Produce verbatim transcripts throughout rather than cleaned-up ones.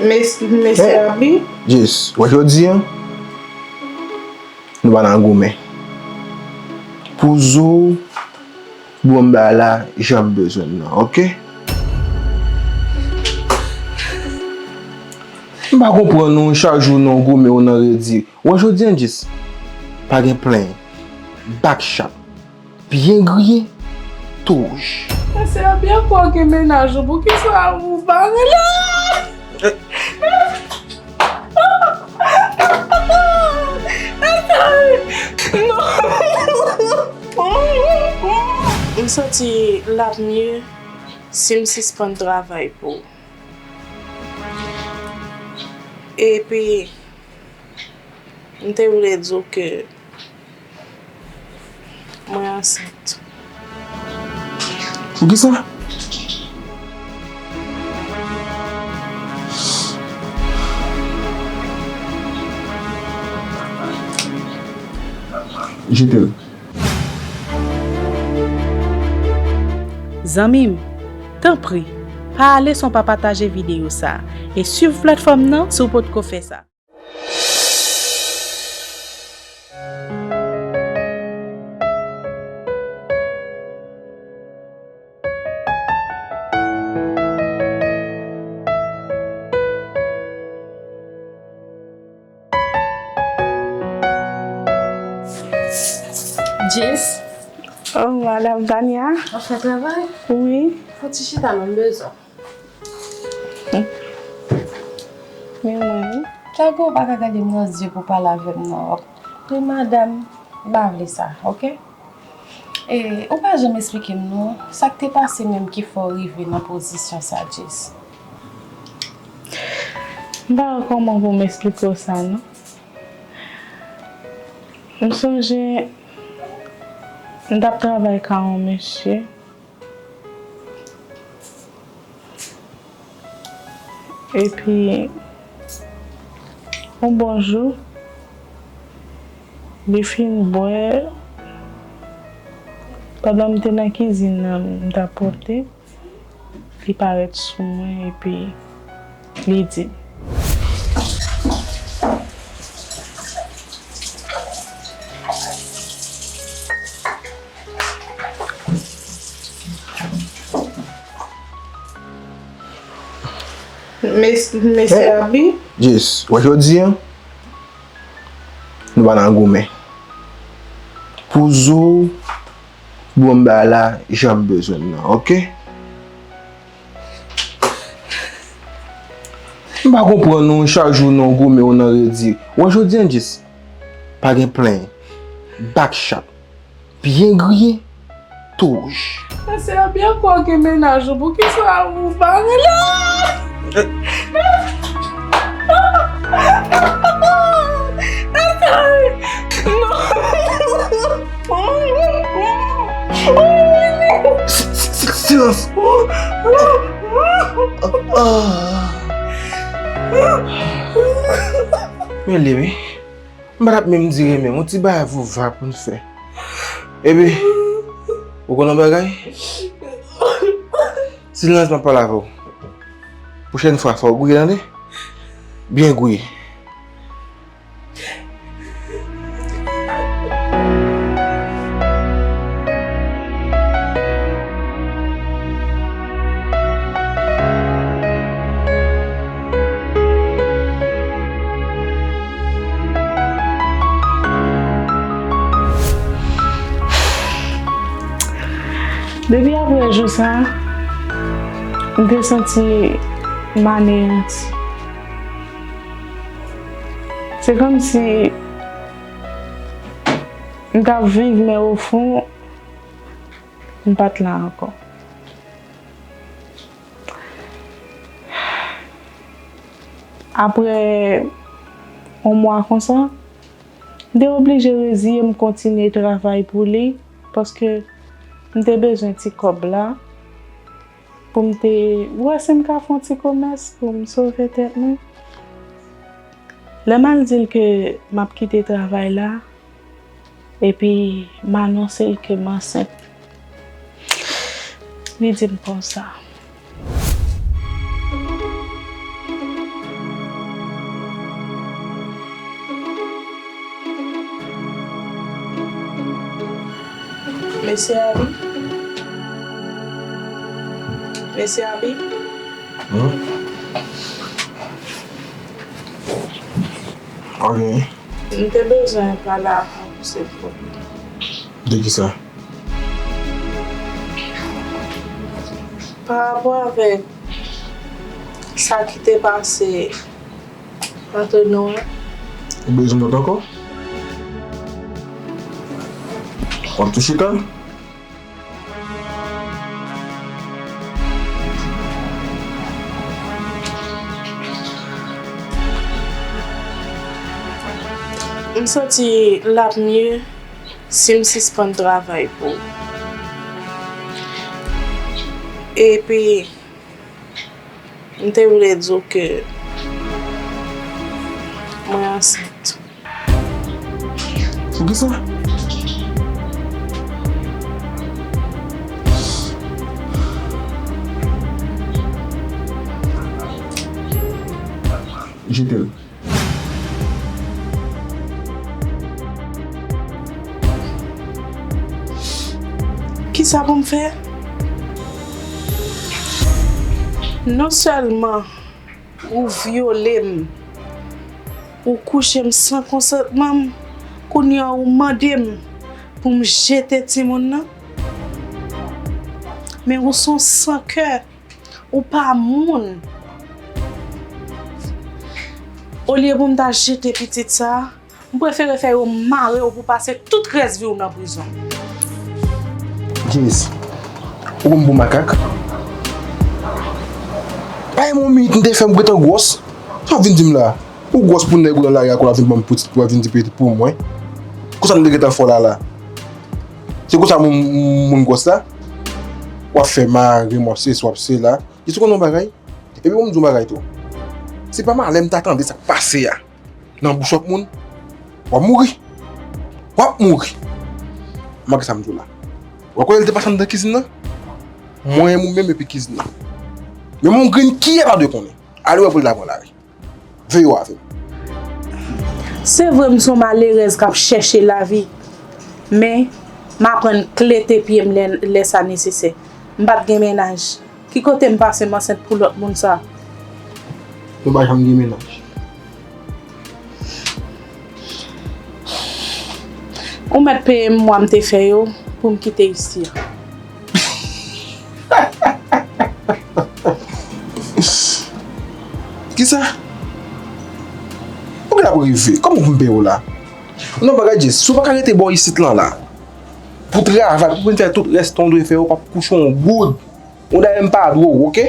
Mes-, mesye Abi. Jis, wè jodi a, nou pa nan goumen. Pou zo, bon, m ba la, jan m bezwen l nan, oke? M pa konprann ou, chak jou nan goumen ou nan redi. Wè jodi a, Jis, pa gen plenyen. Back shot. Byen griye, touj. Mesye Abi, ankò gen mennaj ou, poukisa ou pa rele? M santi l ap mye si m sispann travay pou ou. Epi, m te vle di w ke mwen ansent. Poukisa? Jete l. Zanmi m, tanpri, pa ale san w pa pataje videyo sa a e swiv platfòm nan si w potko fè sa. Jis. Oh, Madam Tania. W ap fè travay? Wi. Fò ti chita non, m bezwen w. Men mwen, wi. Kèlke w pa ka gade m nan zye pou pale avè m non. Wi, madanm, m pa vle sa, oke? E, ou pa janm esplike m non, sa k te pase menm ki fè w rive nan pozisyon sa, Jis? M pa wè kòman pou m esplike w sa non. M sonje, m t ap travay kay yon mesye. Epi, yon bon jou, li fin bwè, pandan m te nan kizin nan, m t ap pote, li parèt sou mwen, epi li di m, Mes-, mesye Abi. Jis, wè jodi a, nou pa nan goumen. Pou zo, bon, m ba la, jan m bezwen l nan, oke? M pa konprann ou, chak jou nan goumen ou nan redi. Wè jodi a, Jis, pa gen plenyen. Back shot. Byen griye, touj. Mesye Abi, ankò gen mennaj ou, poukisa ou pa rele? Si-, si-, si-, silans. Men li wi. M pa t ap menm di renmen m, yon ti bagay vouva pou n fè. Epi, ou konn yon bagay? Silans, m ap pale avè w. Pwochèn fwa, fò w gouye, tande? Byen gouye. Depi apre jou sa, m te santi m aneyanti. Se kòmsi m t ap viv, men ofon, m pa t la ankò. Apre yon mwa konsa, m te oblije reziye m, kontinye travay pou li, paske m te bezwen ti kòb la, pou m te wè si m ka fè yon ti komès pou m sove tèt mwen. Lè m al di l ke m ap kite travay la, epi m anonse l ke m ansent, li di m konsa. Mesye Abi? Mesye Abi? Hmm? Ok. M te bezwen pale avè w, se pou. De ki sa? Pa rapò avèk sa ki te pase ant nou an. Ou bezwen tande ankò? W ap tou chita? M santi l ap mye si m sispann travay pou ou. Epi, m te vle di w ke mwen ansent. Poukisa? Jete l. Kisa pou m fè? Non sèlman ou vyole m, ou kouche m san konsantman m, kounye a ou mande m pou m jete timoun nan. Men ou se yon san kè, ou pa moun. Olye pou m ta jete pitit sa a, m prefere fè yo mare w pou pase tout rès vi w nan prizon. James, ou pran m pou makak? Pa yon minit m te fè m gentan gwòs. Sa w vin di m la? Ou gwòs pou nèg ou nan lari a, w ap vin ban m pitit, w ap vin di pitit pou mwen. Konsa m te gentan fè w la la. Se konsa moun, moun gwòs la? W ap fè mare m, w ap se, w ap se la. Jis ou konn yon bagay? Epi pou m di yon bagay tou. Se pa malè m ta tande sa k pase a nan bouch lòt moun, w ap mouri. W ap mouri. Malgre sa m di w la. W ap konnen l te pase anndan kizin nan? Mwen menm ou menm epi kizin nan. Menm yon grenn kiyè pa dwe konnen. Ale wè pou l ta pran lari. Veye w avè m. Se vre m se yon malerèz k ap chèche lavi, men m aprann klete pye m lè, lè sa nesesè. M pa t gen mennaj. Ki kote m pase m ansent pou lòt moun sa? Nou pa janm gen mennaj. Ou mèt peye m mwa m te fè yo pou m kite isi a. Kisa? Ou gen ap reve? Kòman pou m peye w la? Non, bagay Jess, si w pa ka rete bò isit lan la, pou travay, pou vin fè tout rès tan w dwe fè yo, w p ap kouche yon goud. Ou dayè m pa dwe w, oke?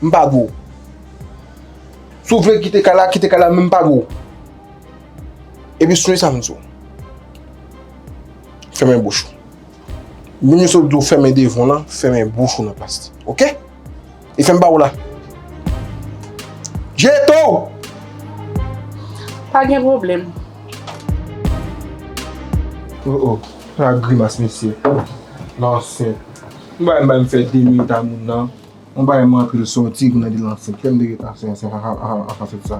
M pa dwe w. Si w vle kite kay la, kite kay la, men m pa dwe w. Epi sonje sa m di w. Fèmen bouch ou. Menm jan w di w fèmen devan w lan, fèmen bouch ou nan plas li. Oke? E fè m ba w la. Jete w! Pa gen pwoblèm. Oh, oh. Sa grimas, mesye. L ansent. M bay, m bay, m fè de minit a moun nan. Yon bagay m antre l sòti, pou nan di l ansent. Kè m te ret ansent, ansent, a, a, a, a, ansent sa.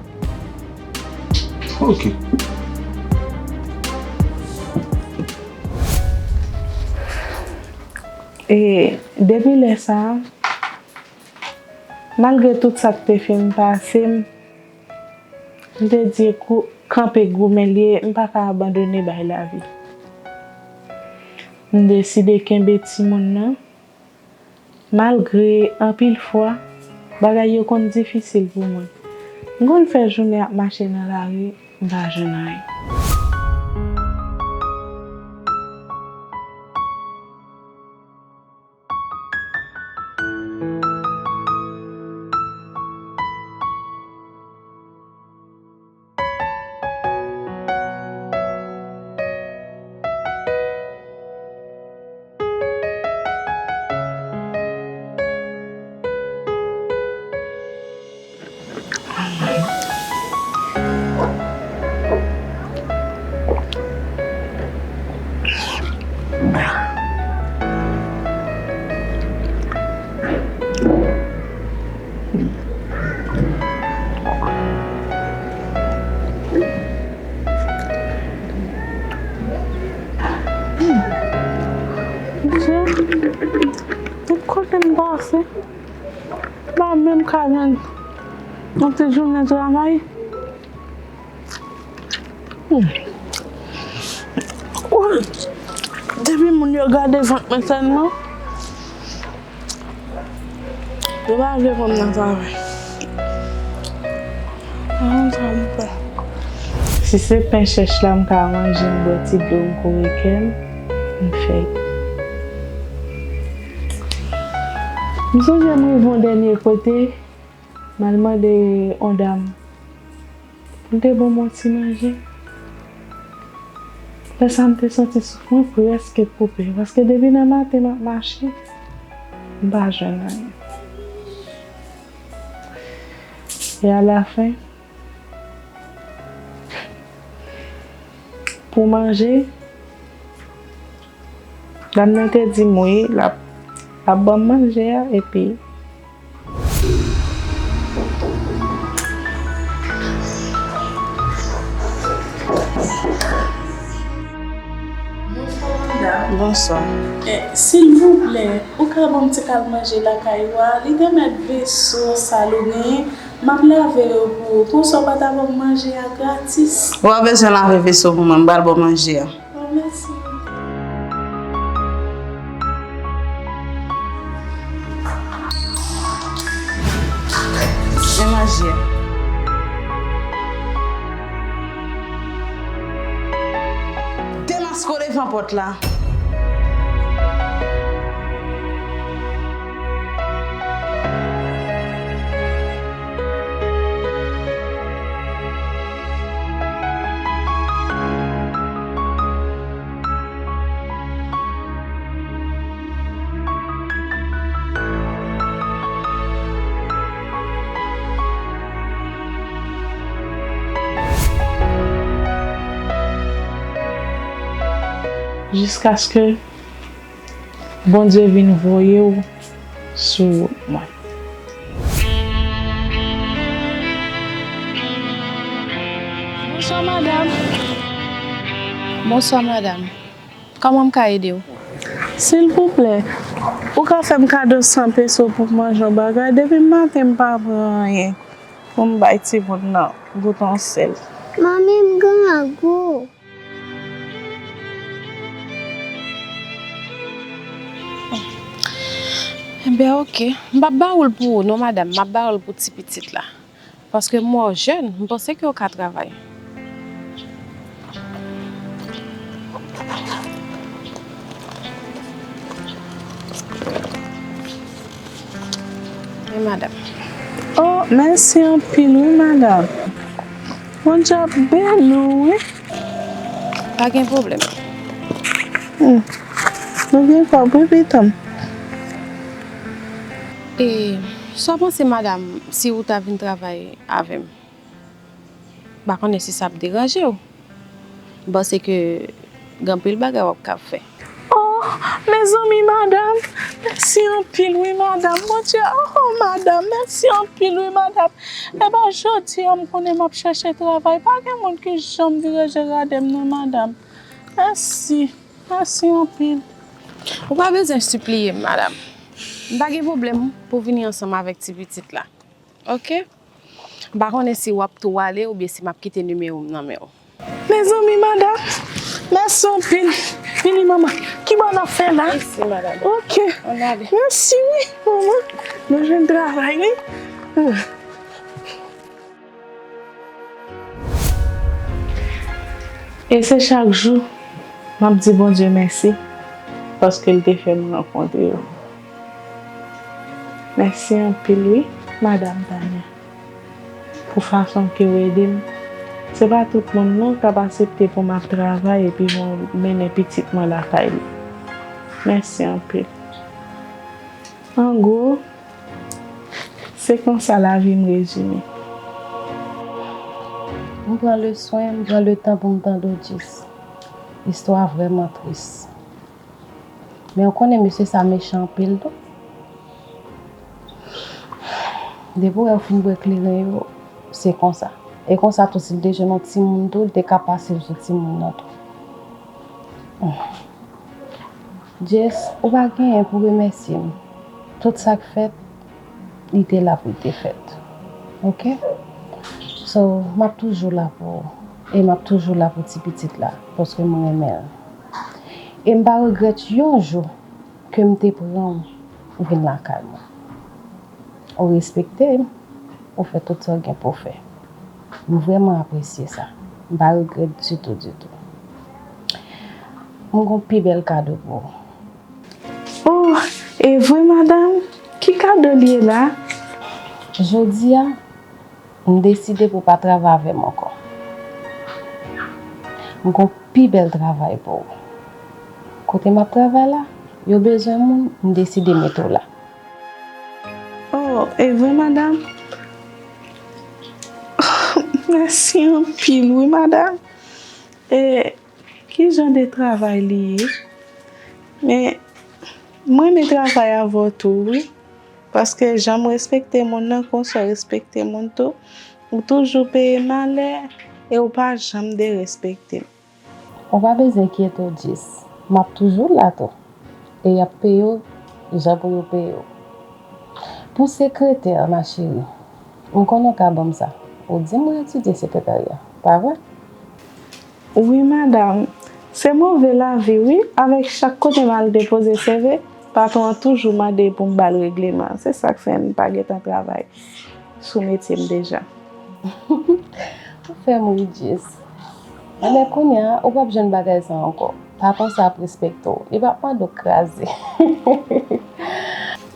Ok. E depi lè sa a, malgre tout sa k te fin pase m, m te di kou-, kanpe goumen l ye, m pa ka abandone bay lavi. M deside kenbe timoun nan. Malgre anpil fwa, bagay yo konn difisil pou mwen. M konn fè jounen ap mache nan lari, m pa jwenn anyen. Tout kote m pase, m pa menm ka jwenn yon ti jounen travay. Hmm. Depi moun yo gade vant mwen sèlman, yo pa vle konn nan travay. Mwen sa m fè. Si se pen chèch la m ka manje, m bwè ti dlo, m kore kè m, m fè l. M sonje m rive yon dènye kote, m al mande yon dam pou l te ban m yon ti manje. Lè sa a, m te santi souf mwen prèske koupe, paske depi nan maten m ap mache, m pa jwenn anyen. E alafen, pou manje, dam nan te di m wi, l ap, l ap ban m manje a, epi Bonswa. Eh, silvouplè, ou ka ban m ti kal manje lakay ou a? Li te mèt veso, sal ou genyen, m ap lave yo pou ou. Konsa w pa ta ban m manje a gratis? Ou pa bezwen lave veso pou mwen, m pral ba w manje a. Oh, mèsi. Men manje a. Demaske w devan pòt la. Jiskaske Bondye vin voye w sou wout mwen. Bonswa, madanm. Bonswa, madanm. Kòman m ka ede w? Silvouplè, ou ka fè m kado san peso pou m manje yon bagay? Depi maten m pa pran anyen pou m bay timoun nan goute yon sèl. Manmi, m grangou. Enben, oke. M p ap ba ou l pou ou non, madanm. M ap ba ou l pou ti pitit la. Paske m wè w jèn, m panse ke w ka travay. Wi, madanm. Oh, mèsi anpil, wi, madanm. Bondye ap beni w, wi. Pa gen pwoblèm. Hmm. Nou gen kòb, wi, pitit mwen. E, sa w panse, madanm, si w ta vin travay avè m? M pa konnen si sa ap deranje w. M panse ke gen anpil bagay w ap ka fè. Oh, mezanmi, madanm, mèsi anpil, wi, madanm. Bondye, oh, madanm, mèsi anpil, wi, madanm. Epa jodi a m konnen m ap chèche travay. Pa gen moun ki janm vire je gade m, non, madanm. Mèsi, mèsi anpil. Ou pa bezwen sipliye m, madanm. M pa gen pwoblèm pou w vini ansanm avèk ti pitit la. Oke? M pa konnen si w ap tou ale oubyen si m ap kite nimewo m nan men w. Mezanmi, madanm, mèsi anpil. Vini, manman. Ki bò n ap fè la? Isi, madanm. Oke. Ann ale. Mèsi, wi, manman. Nou jwenn travay, wi. E se chak jou m ap di Bondye mèsi paske l te fè m rankontre w. Mèsi anpil, wi, madanm Tania, pou fason ke w ede m. Se pa tout moun non k ap aksepte pou m ap travay epi pou m mennen pitit mwen lakay li. Mèsi anpil. An gwo, se konsa lavi m rezime. M pran le swen, m pran le tan pou m tande w, Jis. Istwa vrèman tris. Men w konnen mesye sa mechan anpil tou. Depi w wè w fin bwè kleren yo, se konsa. E konsa tou, si l te jwenn yon timoun tou, l te ka pase l sou timoun nan tou. Jess, ou pa genyen pou remèsye m. Tout sa k fèt, li te la pou l te fèt. Oke? So, m ap toujou la pou ou. E m ap toujou la pou ti pitit la, paske m renmen l. E m pa regrèt yon jou ke m te pran w vin lakay mwen. Ou respekte m, ou fè tout sa w gen pou w fè. M vrèman apresye sa. M pa regrèt ditou, ditou. M gon pi bèl kado pou ou. Oh, e vre, madanm? Ki kado l ye la? Jodi a, m deside pou w pa travay avè m ankò. M gon pi bèl travay pou ou. Kote m ap travay la, yo bezwen moun, m deside mete w la. Oh, e vre, madanm? Mèsi anpil, wi, madanm. E ki jan de travay li ye? Men, mwen renmen travay avè w tou, wi. Paske jan m respekte moun nan, konsa w respekte moun tou. Ou toujou peye malè e ou pa janm derespekte m. Ou pa bezwen enkyete w, Jess. M ap toujou la tou. E y ap peye w jan pou yo peye w. Pou sekretè, ma chérie, m konnen w ka ban m sa. Ou di m w etidye sekretarya, pa vre? Wi, madanm. Se move lavi, wi. Avèk chak kote m al depoze C V, patwon an toujou mande pou m ba l regleman. Se sa k fè m pa gentan travay sou metye m deja. Ou fè m ri, Jess. Enben, kounye a, ou p ap jwenn bagay sa ankò. Patwon sa ap respekte w. Li p ap mande w kraze.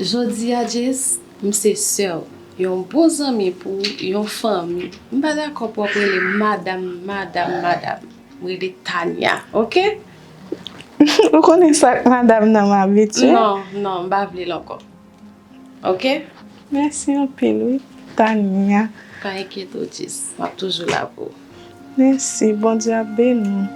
Jodi a, Jess, m se sè w, yon bon zanmi pou w, yon fanmi. M pa dakò pou w ap rele m madanm, madanm, madanm. M rele Tania, oke? Ou konnen sa k madanm nan, m abitye. Non, non, m pa vle l ankò. Oke? Mèsi anpil, wi, Tania. Pa enkyete w, Jess. M ap toujou la pou ou. Mèsi, Bondye ap beni w.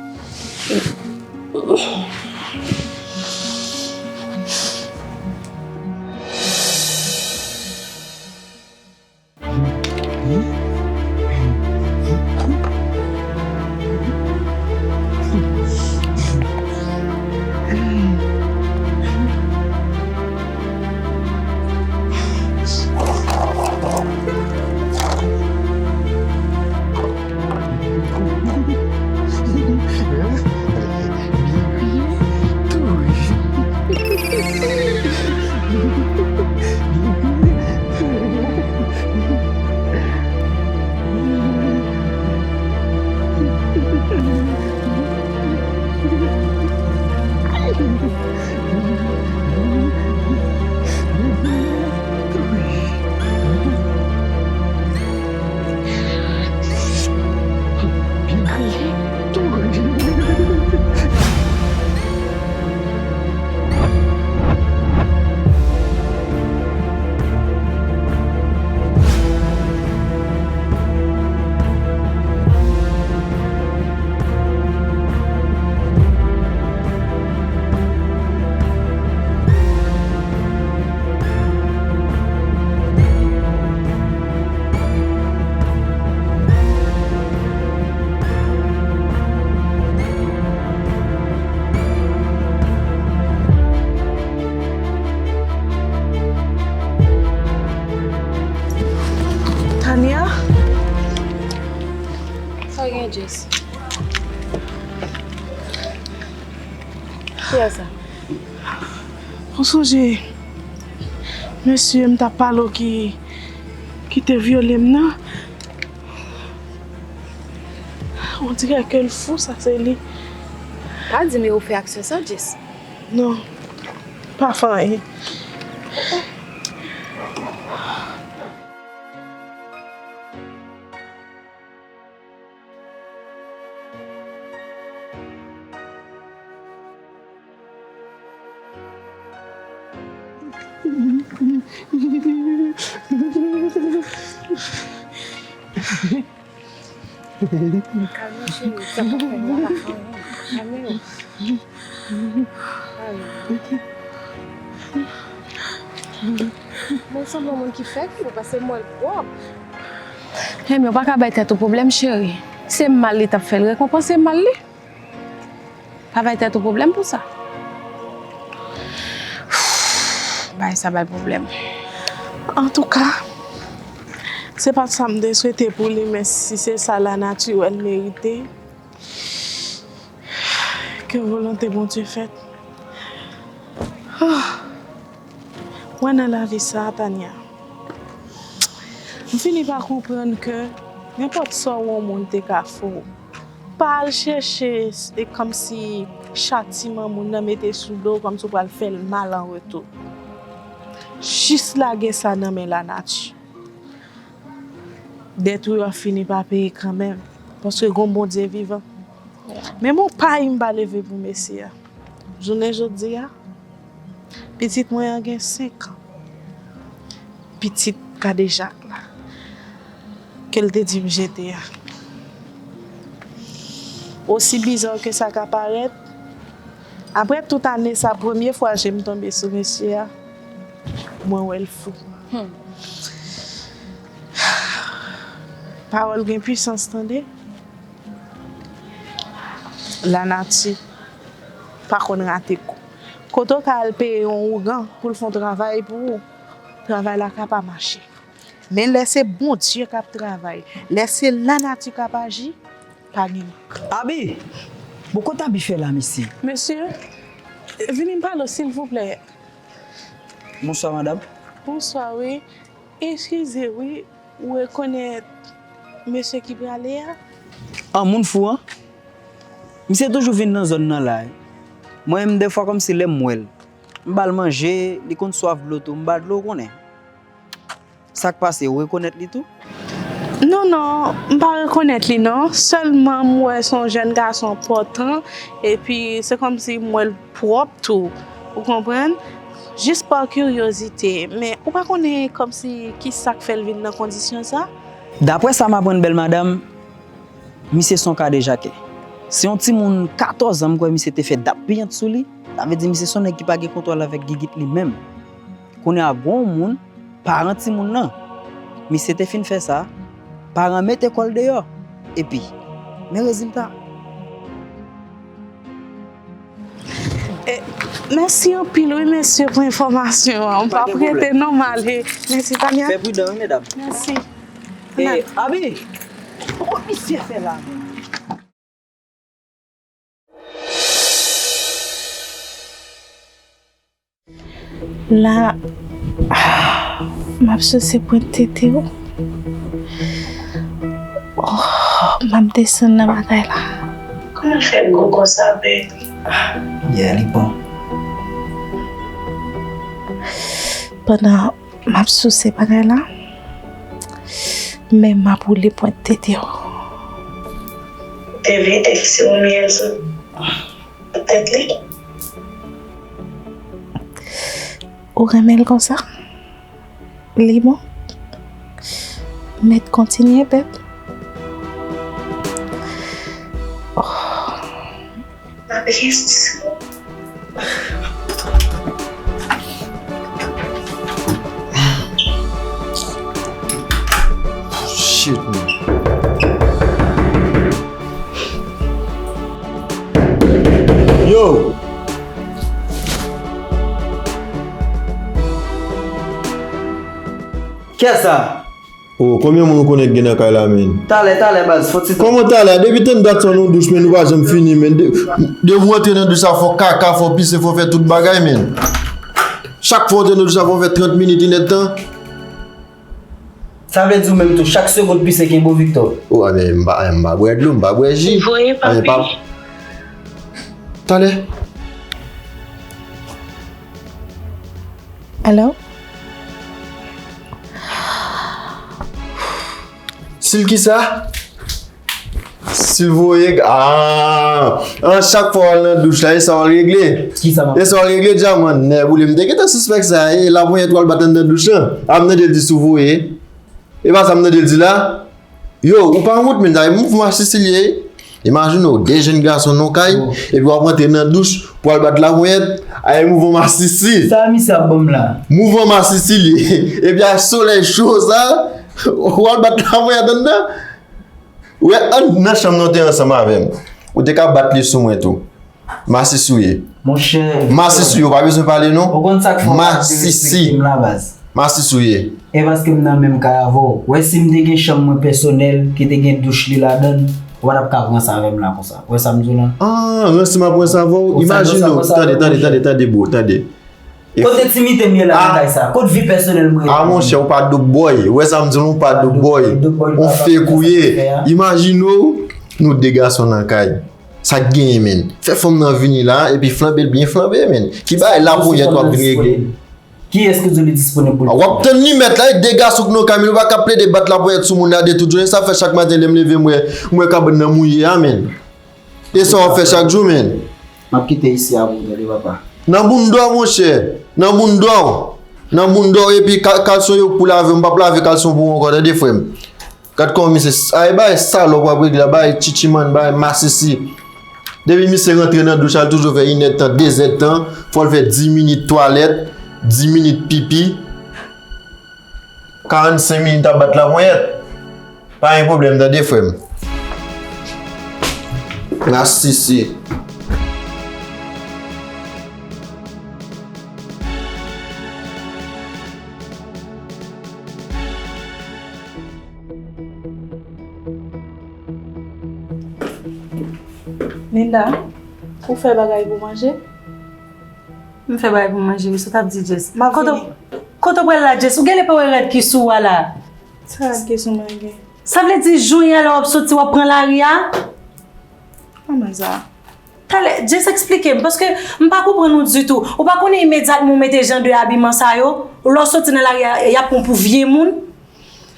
Tania? Sa w gen, Jess? Kiyès sa? Ou sonje mesye m t ap pale w ki, ki te vyole m nan? On dirè ke l fou, sa se li. Pa di m e ou fè aksyon sa, Jess. Non, pa fè anyen. Kalme w, cheri, sa p ap fè mal a anyen. Kalme w. Ay. Mwen sanble yon moun ki fèk fou, paske m wè l pwòp. Enben, w pa ka bay tèt ou pwoblèm, cheri. Se mal li t ap fè l rekonpanse mal li. Pa bay tèt ou pwoblèm pou sa. Bagay sa bay pwoblèm. Antouka, se pa t sa m te swete pou li, men si se sa lanati wè l merite, ke volonte Bondye fèt. Mwen nan lavi sa, Tania, m fini pa konprann ke nenpòt sa yon moun te ka fè w, pa al chèche e kòmsi chatiman moun nan mete sou do w kòmsi w pral fè l mal an retou. Jis lage sa nan men lanati. Dèt ou yo ap fini pa peye kanmenm, paske gon Bondye vivan. Men bon, pa m pa leve pou mesye a. Jounen jodi a, pitit mwen an gen senk an. Pitit Kadejak la, ke l te di m jete a. Osi biza ke sa ka parèt, apre tout ane sa, premye fwa je m tonbe sou mesye a, mwen wè l fou. Hmm. Pawòl gen pwisans, tande. Lanati pa konn rate kou. Kote w ka al peye yon ougan pou l fè yon travay pou ou, travay la ka pa mache. Men lè se Bondye k ap travay, lè se lanati k ap aji, pa gen. Abi! Bon, kote Abi fè la, mesye? Mesye, vini m pale w, silvouplè. Bonswa, madanm. Bonswa, wi. Eskize, wi. Ou rekonèt mesye ki prale a? An, moun fou an? Misye toujou vin nan zòn nan la. Mwen menm, dèfwa, kòmsi lè m wè l, m ba l manje, li konn swaf dlo tou, m ba l dlo, ou konnen. Sa k pase, ou rekonèt li tou? Non, non, m pa rekonèt li, non. Sèlman, m wè se yon jèn gason pòtan, epi se kòmsi m wè l pwòp tou, ou konprann? Jis pa kiryozite, men ou pa konnen kòmsi ki sa k fè l vin nan kondisyon sa? Daprè sa m aprann, bèl madanm, misye se yon kadejakè. Se yon timoun katòz an, m kwè misye te fè dap piyant sou li. Sa vle di misye se yon nèg ki pa gen kontwòl avèk gigit li menm. Kounye a, gon moun, paran timoun nan, misye te fin fè sa, paran mete kò l deyò. Epi, men rezilta. E, mèsi anpil, wi, mesye, pou enfòmasyon an. M p ap rete, non, m ale. Mèsi, Tania. Fè pridan, wi, medam. Mèsi. E, Abi, poko misye fè la menm. La, m ap souse pwent tete w. Oh, m ap desann nan bagay la. Kòman l fè gwo konsa, baby? Yeah, li bon. Pandan m ap souse bagay la, men m ap woule pwent tete w. Te vin èk sirop myèl sou tèt li. Ou renmen l konsa? Li bon? Mèt kontinye, bèb. Oh. Mwen byen sou. Shit, man. Yo! Kiyès sa? Oh, konbyen moun ou konnen k gen nan kay la, menn? Talè, talè, baz, fò ti tan. Kòman talè? Depi tann dat sa w nan douch, menn, ou pa janm fini, menn. De, depi w antre nan douch sa, fò kaka, fò pise, fò fè tout bagay, menn. Chak fwa w antre nan douch sa, fò fè trant minit, inèdtan. Sa vle di ou menm tou, chak segonn pise kenbe w, Victor? Oh, a, men m pa, m pa bwè dlo, m pa bwè ji. Voye, papi. Talè. Alo? Sil kisa? Sil voye, ah, an chak fwa w al nan douch la, e sa w al regle? Kisa m ap... E sa w al regle, Djaman? Nèboule, m te gentan sispèk sa, e laponyèt w al bat anndan douch lan. A, m tande l di sou voye. E pa sa m tande l di la? Yo, ou pa wont, menn, sa e mouvman masisi l ye. Imajine w, de jèn gason nan kay, epi w ap rantre nan douch pou al bat laponyèt, a e mouvman masisi. Sa misye ap ban m la? Mouvman masisi l ye. Epi a solèy cho sa, w al bat laponyèt anndan. Ou wè, an, nan chanm nan w te ansanm avè m. Ou te ka bat li sou mwen tou. Masisi w ye. Monchè, Masisi, yo pa bezwen pale non. Ou konn sa k fè w pa derespekte m la, baz? Masisi ou ye. E paske m nan menm kay avè w. Wè si m te gen chanm mwen pèsonèl, ki te gen douch li ladan l, ou pa t ap ka ranse avè m la konsa. Wè sa m di w la? Ah, ranse m ap ranse avè w? Imajine w, tande, tande, tande, tande, bro, tande. Kot entimite m ye la nan kay sa? Kot vi pèsonèl mwen ye? Ah, monchè, ou pa dope boy. Ou wè sa m di w, ou pa dope boy. On fake ou ye. Imajine w, nou de gason nan kay. Sa k genyen, menn? Fè fanm nan vini la, epi flanbe l byen flanbe, menn. Ki bagay laponyèt w ap vin regle? Kiyès ki di w li disponib pou l? W ap tann li mèt la, e de gason k nan kay, menn, ou pa ka plede bat laponyèt sou moun la de tout jounen. Sa fè chak maten lè m leve, m wè, m wè kabann nan mouye a, menn. E sa w ap fè chak jou, menn. M ap kite isi a pou ou, tande, papa. Nan bounda w, monchè. Nan bounda w. Nan bounda w, epi ka-, kalson yo pou lave, m p ap lave kalson pou ou ankò, tande, frè m. Gad kòman misye, ay, bay salòp w ap regle la, bay chichiman, bay masisi. Depi misye rantre nan douch la, li toujou fè inèdtan, dezèdtan, fò l fè dis minit twalèt, dis minit pipi, karannsenk minit ap bat laponyèt. Pa gen pwoblèm, tande, frè m. Masisi. Linda, ou fè bagay pou manje? M fè bagay pou manje, wi, sa w t ap di, Jess. M ap vini. Kote w pral la, Jess? Ou genlè pa wè rad ki sou ou a la? Sa rad ki sou mwen gen? Sa vle di, jounen an, lè w ap soti, w ap pran lari a? Kòman sa? Talè, Jess, eksplike m, paske m pa konprann ou ditou. Ou pa konnen imedyatman w mete jan de abiman sa yo, lè w soti nan lari a, y ap pran w pou vye moun?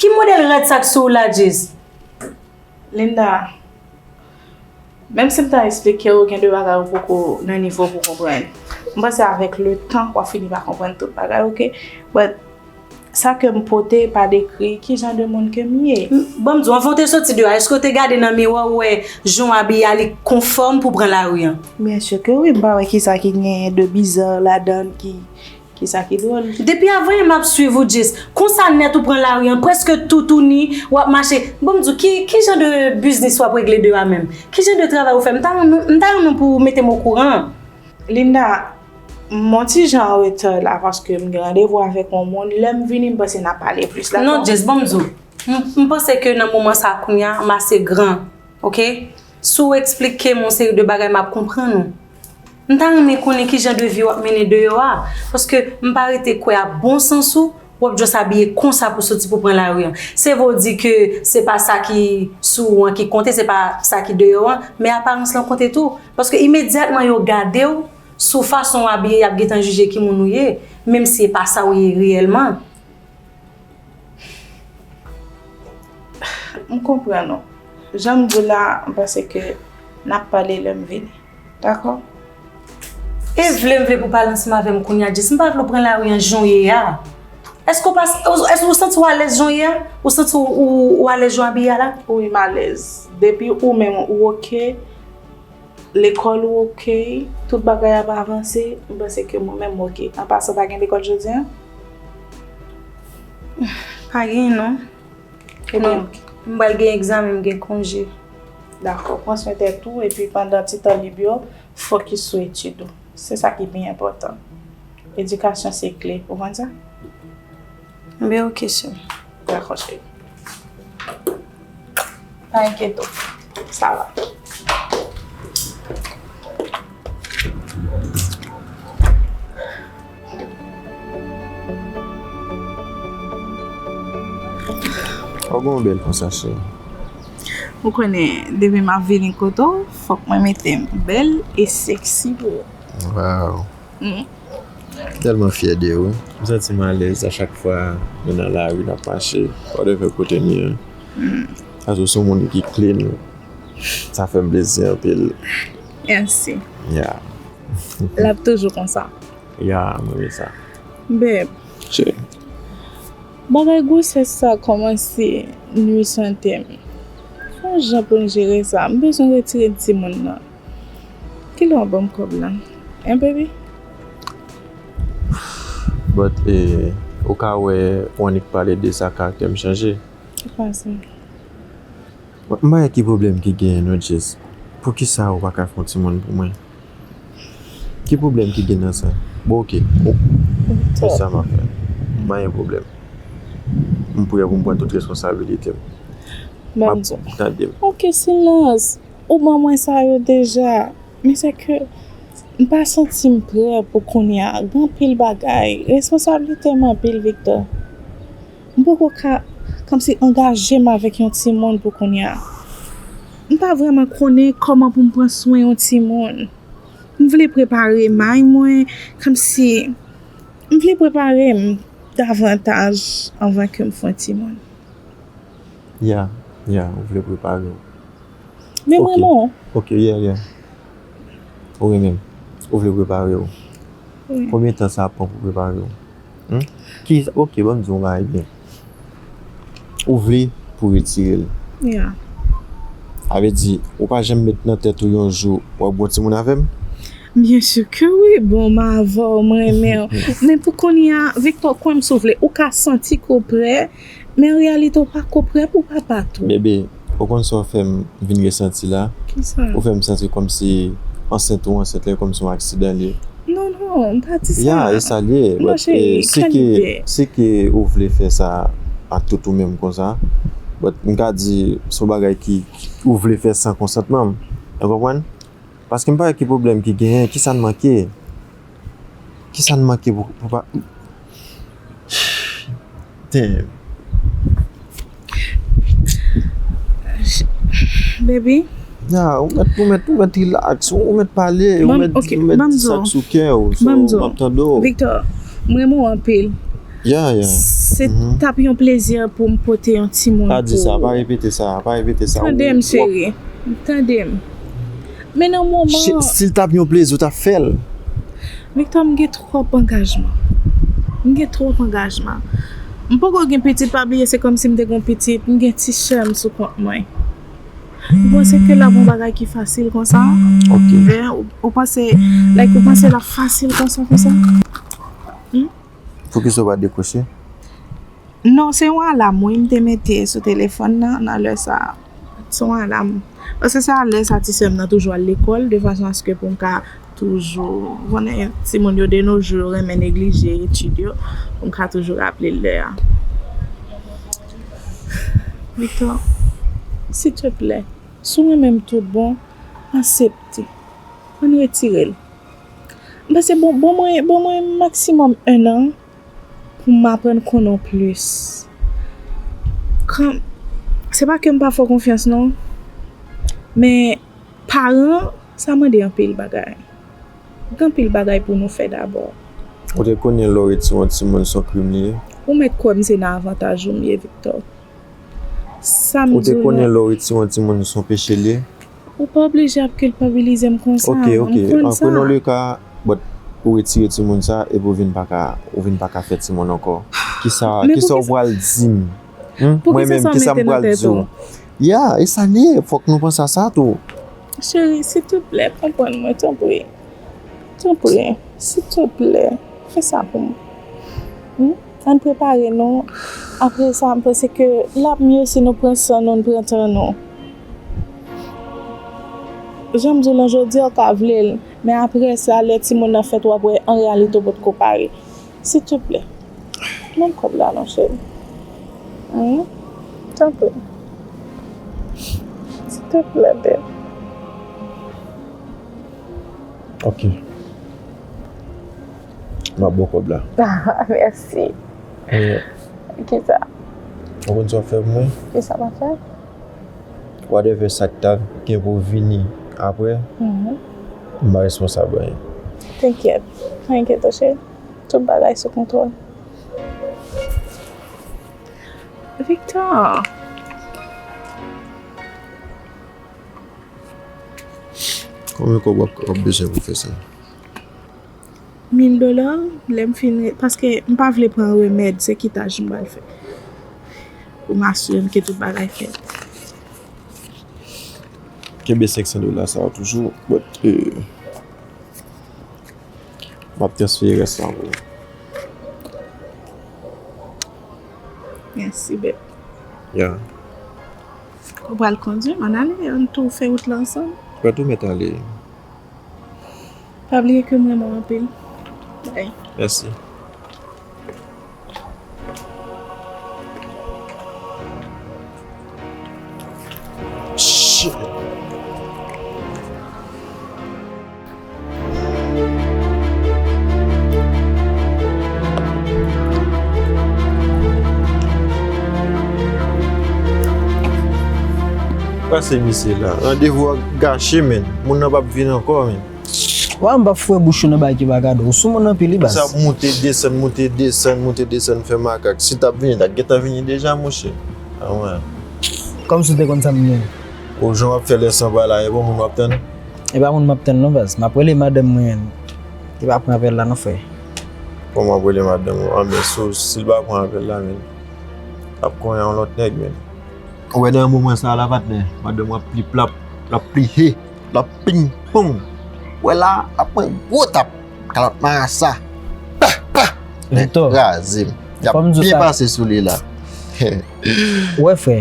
Ki modèl rad sa k sou ou la, Jess? Linda, menm si m ta eksplike w, gen de bagay ou poko nan nivo pou konprann. M panse avèk letan, w ap fini pa konprann tout bagay, oke? But, sa ke m pote pa dekri ki jan de moun ke m ye. M, ban m di w, anvan w te soti deyò a, èske w te gade nan miwa, w wè jan w abiye a, li konfòm pou pran lari an? Byen si ke wi, m pa wè kisa ki genyen de biza ladan l ki, kisa ki dwòl. Depi avan yè m ap swiv ou, Jess. Konsa nèt ou pran lari an, prèske toutouni, w ap mache. Ban m di w, ki, ki jan de biznis w ap regle deyò a menm? Ki jan de travay ou fè? M ta renmen, m ta renmen pou w mete m okouran. Linda, m on ti jan an reta la paske m gen randevou avèk yon moun. Lè m vini, m panse n ap pale plis la. Non, Jess, ban m di w. M, m panse ke nan moman sa a kounye a, m ase gran, oke? Si w eksplike m yon seri de bagay, m ap konprann ou. M ta renmen konnen ki jan de vi w ap mennen deyò a, paske m pa rete kwè a bon sans ou, w ap just abiye konsa pou soti pou pran lari an. Se vre w di ke se pa sa ki sou ou an ki konte, se pa sa ki deyò an, men aparans lan konte tou. Paske imedyatman yo gade w, sou fason w abiye, y ap gentan jije ki moun ou ye, menm si e pa sa w ye reyèlman. M konprann ou. Jan m di w la, m panse ke n ap pale lè m vini. Dakò? E vle m vle pou w pale ansanm avè m kounye a, Jess. M pa vle w pran lari an jan w ye a. Èske w pa, èske w santi w alèz jan w ye a? Ou santi w, ou, ou alèz jan w abiye a la? Wi, m alèz. Depi ou menm ou oke, lekòl ou oke, tout bagay ap avanse, m panse ke mwen menm m oke. An pasan, pa gen lekòl jodi a? Pa gen non. Ebyen, m pral gen egzamen, m gen konje. Dakò, pran swen tèt ou, epi pandan ti tan lib yo, fokis sou etid ou. Se sa ki pi enpòtan. Edikasyon se kle, ou konn sa? Ebyen, oke, sè. Dakò, cheri. Pa enkyete w. Sa va. Ou gen yon bèl konsa, cheri. Ou konnen, depi m ap vini kote w, fòk mwen mete m bèl e sexy pou ou. Wow. Mm. Tèlman fyè de ou. M santi m alèz a chak fwa nou nan lari, n ap mache, whatever kote n ye. Mm. Paske w se yon moun ki clean. Sa fè m plezi anpil. Mèsi. Yeah. L ap toujou konsa. Yeah, m renmen sa. Babe. Cheri. Bagay gwosès sa kòmanse nui sante m. Fè yon jan pou n jere sa. M bezwen retire timoun nan. Kilè w ap ban m kòb la? Hein, baby? But, eh, ou ka wè, w annik pale de sa, karaktè m chanje. Ou panse? M pa wè ki pwoblèm ki genyen non, Jess. Poukisa ou pa ka fè yon timoun pou mwen? Ki pwoblèm ki gen nan sa? Bon, oke. Ou, men sa m ap fè. M pa gen pwoblèm. M prè pou m pran tout responsabilite m. M ap tande m. Oke, silans. Ou ban mwen sa yo deja. Men se ke m pa santi m prè pou kounye a. Gen anpil bagay. Responsablite m anpil, Victor. M poko ka, kòmsi, angaje m avèk yon timoun pou kounye a. M pa vrèman konnen kòman pou m pran swen yon timoun. M vle prepare may mwen, kòmsi, m vle prepare m davantaj anvan ke m fè yon timoun. Ya, ya, ou vle prepare w. Men m renmen w. Ok, yeah, yeah. Ou renmen m. Ou vle prepare w. Wi. Konbyen tan sa ap pran pou prepare w? Hmm? Ki, ok, ban m di w yon bagay byen. Ou vle pou retire l. Yeah. Sa vle di, ou pa janm met nan tèt ou yon jou w ap gen yon timoun avè m? Byen si ke wi, bon, m avè w, m renmen w. Men pou kounye a, Victor, kwè m si w vle, ou ka santi ke w prè, men an reyalite, w pa ko prè pou papa tou. Bebe, ou konn sa w fè m vin resanti la? Kisa? Ou fè m santi kòmsi ansent ou ansent la, kòmsi yon aksidan li ye. Non, non, m pa di sa. Ya, e sa l ye. Non, but, cheri, eh, si ke, si ke ou vle fè sa ak tout ou menm konsa, but m ka di se yon bagay ki, ki ou vle fè san konsantman m. Ou konprann? Paske m pa wè ki pwoblèm ki genyen, kisa n manke? Kisa n manke pou, pou pa, damn. Baby. Ya, ou mèt, ou mèt, ou mèt relax, ou mèt pale, ou mèt, ok, ou mèt di sa k sou kè w, so, m ap tande w. Victor, m renmen w anpil. Ya, ya. Se t ap yon plezi pou m pote yon timoun pou ou. Pa di sa, pa repete sa, pa repete sa. Tande m, cheri. Tande m. Men nan moman an, si l t ap yon plezi, ou t ap fè l. Victor, m gen twòp angajman. M gen twòp angajman. M poko gen pitit, pa bliye, se kòmsi m te gen yon pitit. M gen ti sè m sou kont mwen. Ou panse ke l ap yon bagay ki fasil konsa? Ok. Ou, ou panse, like, ou panse l ap fasil konsa, konsa? Hmm? Poukisa w pa dekwoche? Non, se yon alam, wi, m te mete sou telefòn nan, nan lè sa a. Se yon alam. Paske se a lè sa ti sè m nan toujou al lekòl, de fason aske pou m ka toujou, konnen timoun yo de nos jours, yo renmen neglije etid yo, pou m ka toujou raple l lè a. Victor, sitouplè, si w renmen m tout bon, aksepte. Ann retire l. M panse, bon, bon mwen, bon mwen maksimòm en an pou m aprann konnen w plis. Kan, se pa ke m pa fè w konfyans non, men paran, sa mande anpil bagay. Gen anpil bagay pou nou fè dabò. Ou te konnen lè w retire yon timoun se yon krim li ye? Ou mèt kwè m se nan avantaj ou m ye, Victor. Sa m di w la. Ou te konnen lè w retire yon timoun se yon peche li ye? Ou pa oblije ap kilpabilize m konsa. Ok, ok. M konn sa. Prenons le cas, but ou retire timoun sa epi ou vin pa ka, ou vin pa ka fè timoun ankò. Kisa, kisa w pral di m? Hmm? Mwen menm, kisa m pral di w? Ya, e sa l ye, fòk nou panse a sa tou. Cheri, sitouplè, konprann mwen, tanpri. Tanpri, sitouplè, fè sa pou mwen. Hmm? Ann prepare nou. Apre sa, m panse ke l ap mye si nou pran san nou, n pran tan nou. Jan m di w lan, jodi a w ka vle l, men apre sa, lè timoun nan fèt, w ap wè an reyalite w potko pare. Sitouplè, ban m kòb la non, cheri. Hmm? Tanpri. Sitouplè, babe. Ok. M ap ba w kòb la. Mèsi. Kisa? Ou konn sa w ap fè pou mwen? Kisa m ap fè? Whatever sa k ta gen pou vini apre, m pa responsab anyen. Te enkyèt. Pa enkyete w, cheri. Tout bagay sou kontwòl. Victor! Konbyen kòb w ap, w ap bezwen pou fè sa? Mil dola, lè m fin, paske m pa vle pran remèd, se kitaj m pral fè. Pou m asire m ke tout bagay fèt. Kenbe senk san dola sa yo toujou, but, eh, m ap transfere rès la pou ou. Mèsi, babe. Ya. Ou pral kondui m, ann ale, ann tou fè wout la ansanm. Ou pral tou mèt ale. Pa bliye ke m renmen w anpil. Bye. Mèsi. Shit. Pase misye la. Randevou a gache, menn. Moun nan p ap vin ankò, menn. Wa, m p ap foure bouch ou nan bagay ki pa gade w. Ou sou moun anpil, wi, baz. Sa ap moute, desann, moute, desann, moute, desann, fè makak. Si t ap vini, t ap gentan vini deja, monchè. A, wè. Kòmsi w te konn sa m gen. O, jan w ap fè lè san pa la, e bon moun w ap tann? E pa moun m ap tann non, baz. M ap rele madanm mwen. Li pa pran apèl la non, frè. Kòman w ap rele madanm ou? Anben, si, si l pa pran apèl la, menn, l ap konyen yon lòt nèg, menn. Ou wè nan moman sa a la, patnè, madanm w ap pli plap, l ap pli he, l ap ping pong. Ou wè la, l ap pran gwo tap, kalòt marasa. Pa, pa! Victor, kraze m. Y ap byen pase sou li la. Ou wè, frè,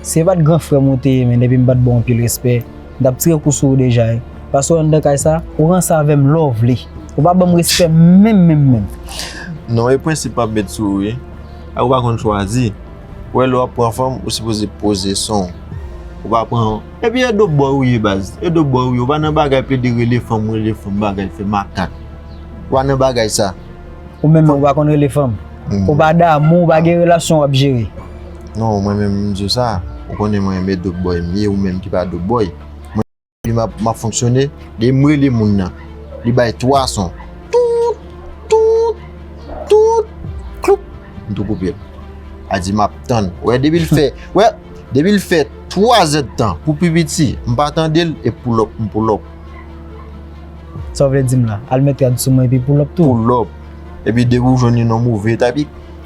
si se pa t gran frè m ou te ye, men depi m pa t ba w anpil respè, m t ap tire kou sou ou deja, wi. Paske w anndan kay sa, ou ranse avè m lè w vle. Ou pa ban m respè menm, menm, menm. Non, e prensip m ap met sou ou, wi. A, ou pa konn chwazi. Ou wè, lè w ap pran fanm, ou sipoze poze son w. Ou pa pran. Epi e dope boy ou ye, baz. E dope boy ou ye. Ou pa nan bagay plede rele fanm, rele fanm, bagay fè makak. Ou pa nan bagay sa. Ou menm, ou pa konn rele fanm. Ou pa damou, ou pa gen relasyon w ap jere. Non, mwen menm, m di w sa. Ou konnen mwen menm e dope boy m ye, ou menm ki pa dope boy. Epi m ap, m ap fonksyone, depi m rele moun nan, li bay twa son. Tout, tout, tout, kloup, m tou koupe l. A di m ap tann. Wè, depi l fè, wè, depi l fè twa zèdtan pou pi piti, m pa tande l, e pull up, m pull up. Sa w vle di m la? Al met rad sou mwen epi pull up tou? Pull up. Epi depi w jwenn li nan move eta, epi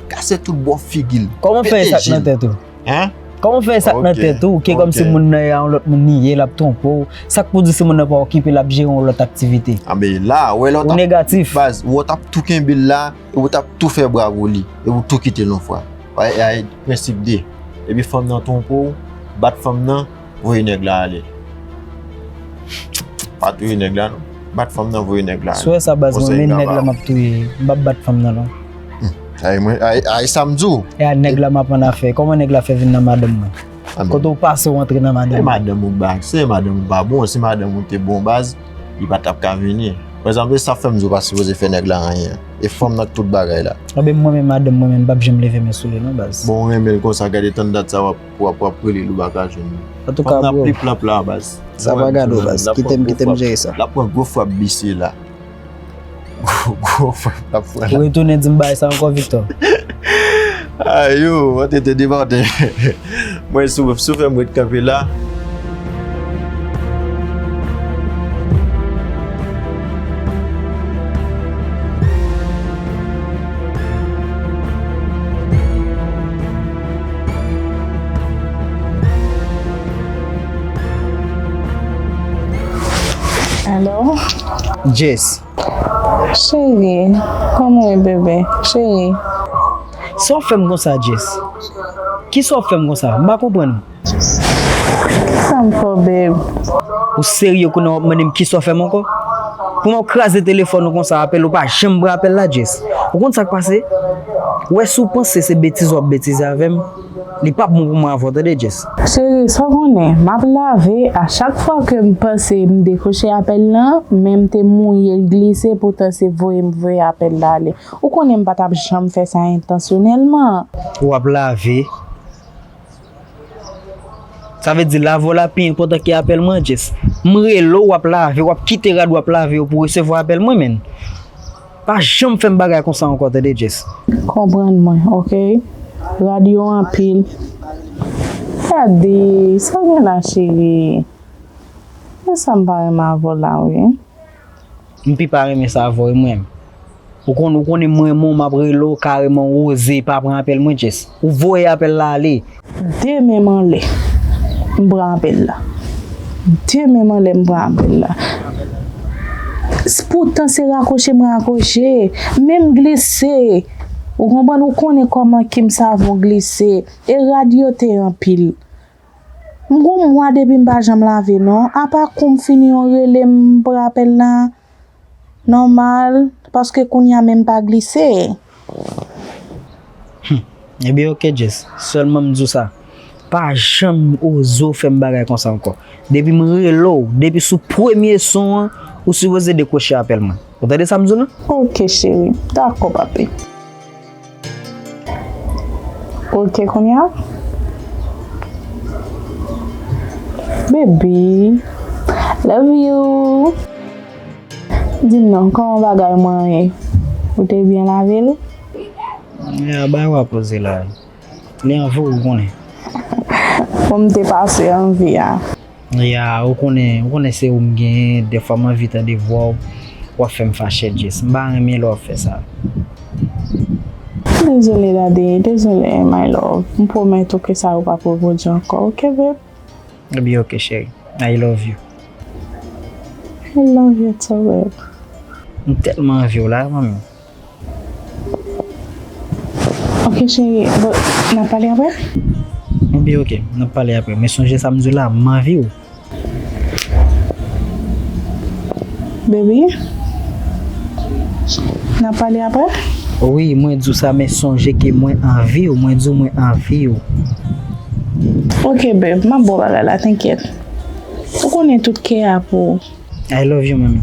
kase tout bò figi l. Kòman fè e sa k nan tèt ou? Hein? Kòman w fè sa k nan tèt ou, ke kòmsi moun nan e a yon lòt moun li ye, l ap twonpe w? Sa k pou di si moun nan pa okipe, l ap jere yon lòt aktivite? Anben la, wè lè w t ap, ou negatif. Baz, wè w t ap tou kenbe l la, e w t ap tou fè bra pou li, e w tou kite l yon fwa. Wè, e a, e prensip de. Epi fanm nan twonpe w, bat fanm nan, voye nèg la ale. Pa touye nèg la, non. Bat fanm nan, voye nèg la ale. Si w wè sa, baz, mwen, men nèg la m ap touye. M p ap bat fanm nan, non. Hmm. Ay, mwen, ay, ay, sa m di w. E a nèg la m ap annafè. Kòman nèg la fè vin nan madanm mwen? Kote w pase w antre nan madanm mwen? Se madanm ou k ba aksè, madanm ou pa bon. Si madanm ou te bon baz, li pa t ap ka vini. Pa egzanp, e sa fè m di w pa sipoze fè nèg la anyen. E fanm nan k tout bagay la. Anben, mwen menm, madanm mwen menm, m p ap janm leve men sou li, non, baz. Bon, ou renmen l konsa, gade tann dat sa w ap W ap, w ap rele l, ou pa ka jwenn li. Antouka, bro, fanm nan ap pliplap la, baz. Sa pa gade w, baz. Kite m, kite m jere sa. L ap pran gwo frap bise la. Gwo, gwo frap l ap pran la. Ou retounen di m bagay sa ankò, Victor. Ayo, antre te debate. Mwen, si w, si w fè m ret kanpe la. Hello? Jess. Cheri, kòman w ye, bebe? Cheri. Sa w fè m konsa, Jess? Kisa w fè m konsa? M pa konprann ou. Sa m fè w, babe? Ou serye kounye a w ap mande m kisa w fè m ankò? Pou m ap kraze telefòn ou konsa, apèl ou pa janm pran apèl la, Jess. Ou konn sa k pase? Ou wè, si w panse se betize w ap betize avè m, li p ap bon pou mwen avè w, tande, Jess. Cheri, sa w konnen, m ap lave, a chak fwa ke m panse m dekwoche apèl lan, men m te mouye l glise, poutan se voye m voye apèl la ale. Ou konnen m pa t ap janm fè sa entansyonèlman. W ap lave. Sa vle di lave w la pi enpòtan ke apèl mwen, Jess. M rele w, w ap lave, w ap kite rad w ap lave yo pou w resevwa apèl mwen, menn. Pa janm fè m bagay konsa ankò, tande, Jess. Konprann mwen, oke? Rad yo anpil. Gade, sa gen la, cheri? Men sa m pa renmen avè w la, wi. M pi pa renmen sa avè w, wi, mwen. Ou konn, ou konnen mwen menm, m ap rele w kareman, ou oze pa pran apèl mwen, Jess. Ou voye apèl la ale. De men m anlè, m pran apèl la. De men m anlè, m pran apèl la. S-, poutan se rakwoche m rakwoche, men m glise. Ou konprann, ou konnen kòman ke m savon glise. E rad yo te anpil. M gon mwa depi m pa janm lave non. Apa kou m fini yon rele m pran apèl la. nòmal, paske kounye a menm pa glise. Ebyen, oke, Jess. Sèlman m di w sa. Pa janm oze w fè m bagay konsa ankò. Depi m rele w, depi sou premye son an, ou sipoze dekwoche apèl mwen. Ou tande sa m di w lan? Oke, cheri. Dakò, papi. Oke, kounye a? Baby, love you. Di m non, kòman bagay mwen ye? Ou te byen lave l? Ya, bay w ap poze la. Li anvi w, ou konnen. Bon, m te pase anvi a. Ya, ou konnen, ou konnen se ou m genyen, dèfwa m anvi tande vwa w, w ap fè m fache, Jess. M pa renmen lè w ap fè sa. Dezole, daddy, dezole, my love. M pwomèt ou ke sa yo p ap repwodui ankò, oke, babe? Ebyen, oke, cheri. I love you. I love you too, babe. M tèlman anvi w la, manmi. Ok, cheri, bon, n ap pale apre? Ebyen, oke, n ap pale apre. Men sonje sa m di w la, m anvi w. Baby, n ap pale apre? Wi, mwen di w sa, men sonje ke mwen anvi w. Mwen di w mwen anvi w. Ok, babe, m ap ba w bagay la, tenkyèt. Ou konnen tout kè a pou ou. I love you, manmi.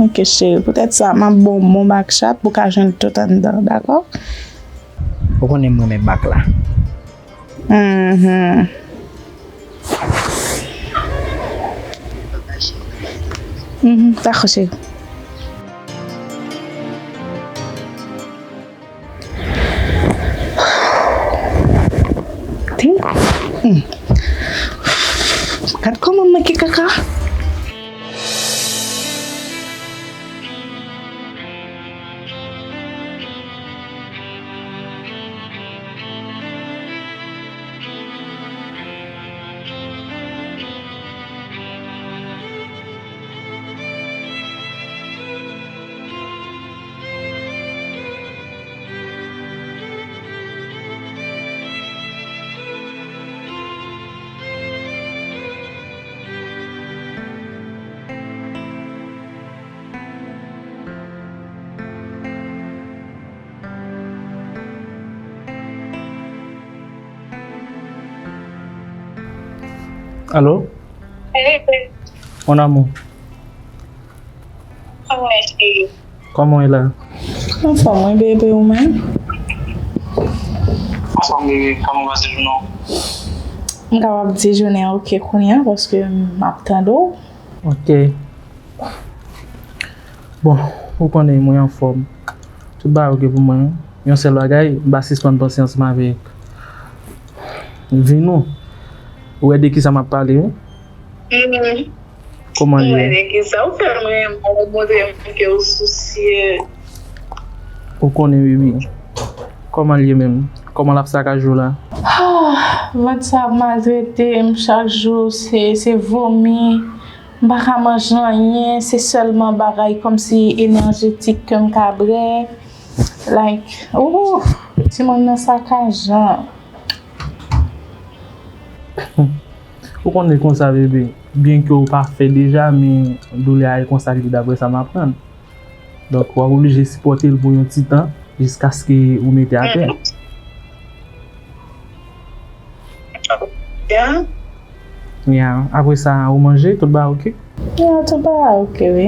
Ok, cheri, poutèt sa, m ap ba w yon bon bak chat pou w ka jwenn tout anndan, dakò? Ou konnen m renmen bak la. Mhm. Mhm, dakò, cheri. Te? Hmm. Gad kòman m manke kaka. Allô? Hey, babe. Mon amour. Kòman w ye, cheri? Kòman w ye la? Anfòm, wi, bebe, ou menm? Anfòm, bebe, kòman w pase jounen w? M kapab di jounen an oke kounye a, paske m ap tande w. Ok. Bon, ou konnen mwen anfòm. Tout bagay oke pou mwen. Yon sèl bagay, m pa sispann panse ansanm avèk vi nou. Ou wè de kisa m ap pale, wi? Mhm. Kòman l ye? M wè de kisa. Ou fè m renmen w, ou montre m ke w sousye. Ou konnen, baby. Kòman l ye menm? Kòman l ap sakaje w la? Ah, vant sa ap maltrete m chak jou, se, se vomi. M pa ka manje anyen, se sèlman bagay kòmsi enèjetik ke m ka bwè. Like, ooh, timoun nan sakajan. Ou konnen konsa, bebe. Byenke w pa fè deja, men doulè a e konsa l ye, daprè sa m aprann. Donk, w ap oblije sipòte l pou yon ti tan, jiskaske ou mete atè. Ya. Ya, apre sa, ou manje, tout bagay oke? Ya, tout bagay oke, wi.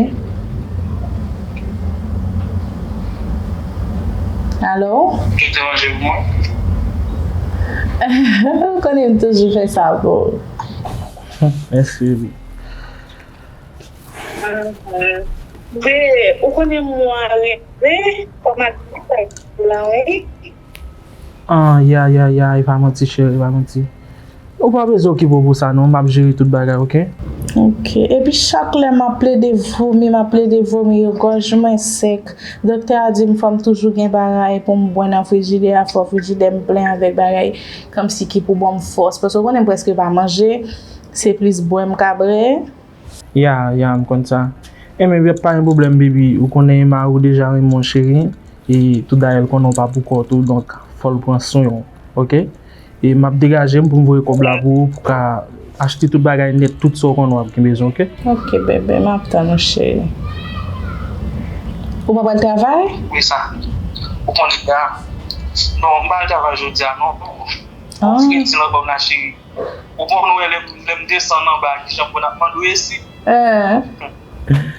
Alo? Ou te manje pou mwen? Ou konnen m toujou fè sa pou ou. Mèsi, baby. Be, ou konnen mwa rive, fò m al travay la, wi. Ah, ya, ya, ya, e pa manti, cheri, e pa manti. Ou pa bezwen okipe w pou sa, non, m ap jere tout bagay, oke? Oke. Epi chak lè m ap plede vomi, m ap plede vomi, gòj mwen sèk. Doktè a di m fò m toujou gen bagay pou m bwè nan frijidè a, fò frijidè m plen avèk bagay kòmsi ki pou ban m fòs. Paske ou konnen m prèske pa manje, se plis bwè m ka bwè. Ya, ya, m konn sa. Enben, pa gen pwoblèm, baby. Ou konnen mari w deja renmen w, cheri. E tout dayè, l konnen w pa pou kò w tou, donk, fò l pran swen w, oke? E m ap degaje m pou m voye kòb la pou ou, pou w ka achte tout bagay nèt, tout sa w konnen w ap gen bezwen, oke? Oke, bebe, m ap tann ou, cheri. Ou pa pral travay? Wi sa. Ou konnen la. Non, m pa al travay jodi a non. Ou fè ti nan bòm la cheri. Ou konn wè lè m lè m desann anba kijan moun ap mande w esi. Eh.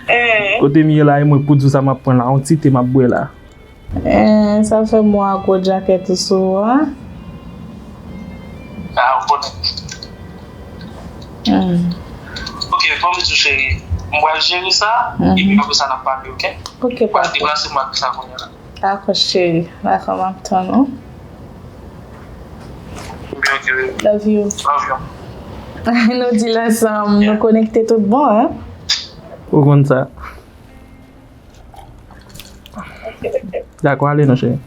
Eh. Kote m ye la, e mwen k pou di w sa m ap pran la, yon ti te m ap bwè la. Eh, sa fè m wè gwo djakèt ou sou ou a. Ah, ou konnen. Hmm. Ok, bon, m di w cheri, m pral jere sa, epi apre sa n ap pale, ok? Ok, papa. M pral deplase m apre sa kounye a la. Dakò, cheri. Dakò, m ap tann ou. Ok, ok, baby. Love you. Love you. Nou di l ansanm, nou konekte tout bon, hein? Ou konn sa. Dakò, ale non, cheri.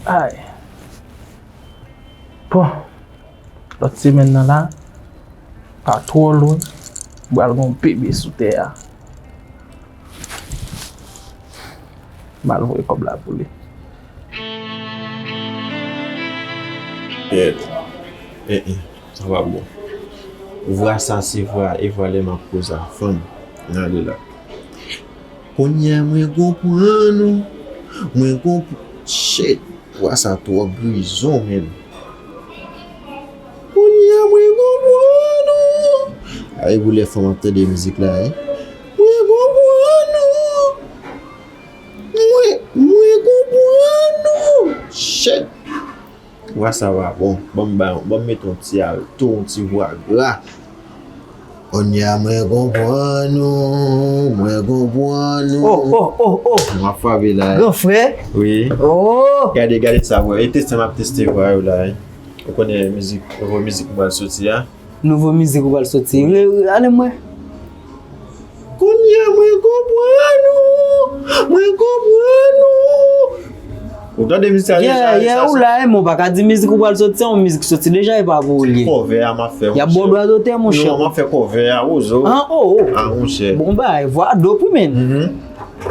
Ay. Bon. Lòt semèn nan la, pa twò lwen, m pral gen yon bebe sou tè a. M al voye kòb la pou li. Kèt. Eh, eh, sa pa bon. Vwa sa se vwa, e vwa lè m ap koze a fanm. N ale la. Kounye a mwen konprann ou. Mwen konprann. Shit. Vwa sa twò grizon, menn. Kounye a mwen konprann ou. Ay, pou lè fanm ap tande mizik la, wi. Mwen konprann ou. Mwen, mwen konprann ou. Shit. Vwa sa va bon. Ban m ba, ban m met yon ti alto, yon ti vwa gra. Kounye a mwen konprann ou, mwen konprann ou. Oh, oh, oh, oh. M ap frape la. Gran frè. Wi. Oh. Gade, gade sa, vwa. E teste m ap teste vwa yo la, wi. Ou konnen mizik, nouvo mizik m pral soti a. Nouvo mizik ou pral soti. Re- re- Ale m wè. Kounye a mwen konprann ou. Mwen konprann ou. Ou tande mizik sa deja? Yeah, yeah, ou la, men ou pa ka di mizik ou pral soti, se yon mizik soti deja, e pa pou ou li ye. Kòvè a m ap fè, monchè. Y ap ba w dwa dotè, monchè. Non, m ap fè kòvè a, wozo. Ah, oh, oh. Ah, monchè. Bon bagay, vwa dope wi, menn.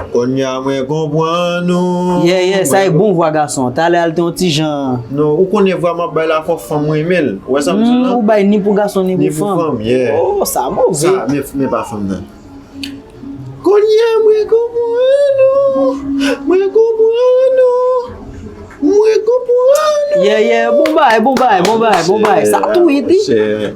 Kounye a mwen konprann ou. Yeah, yeah, sa e bon vwa gason. Talè a l te yon ti jan. Non, ou konnen vwa m ap bay la, fò fanm renmen l. Ou wè sa m di w lan? Ou bay ni pou gason, ni pou fanm. Ni pou fanm, yeah. Oh, sa move. Sa, men, men pa fanm nan. Kounye a mwen konprann ou. Mwen konprann ou. Mwen konprann ou. Yeah, yeah, bon bagay, bon bagay, bon bagay, bon bagay. Sa tou hit wi.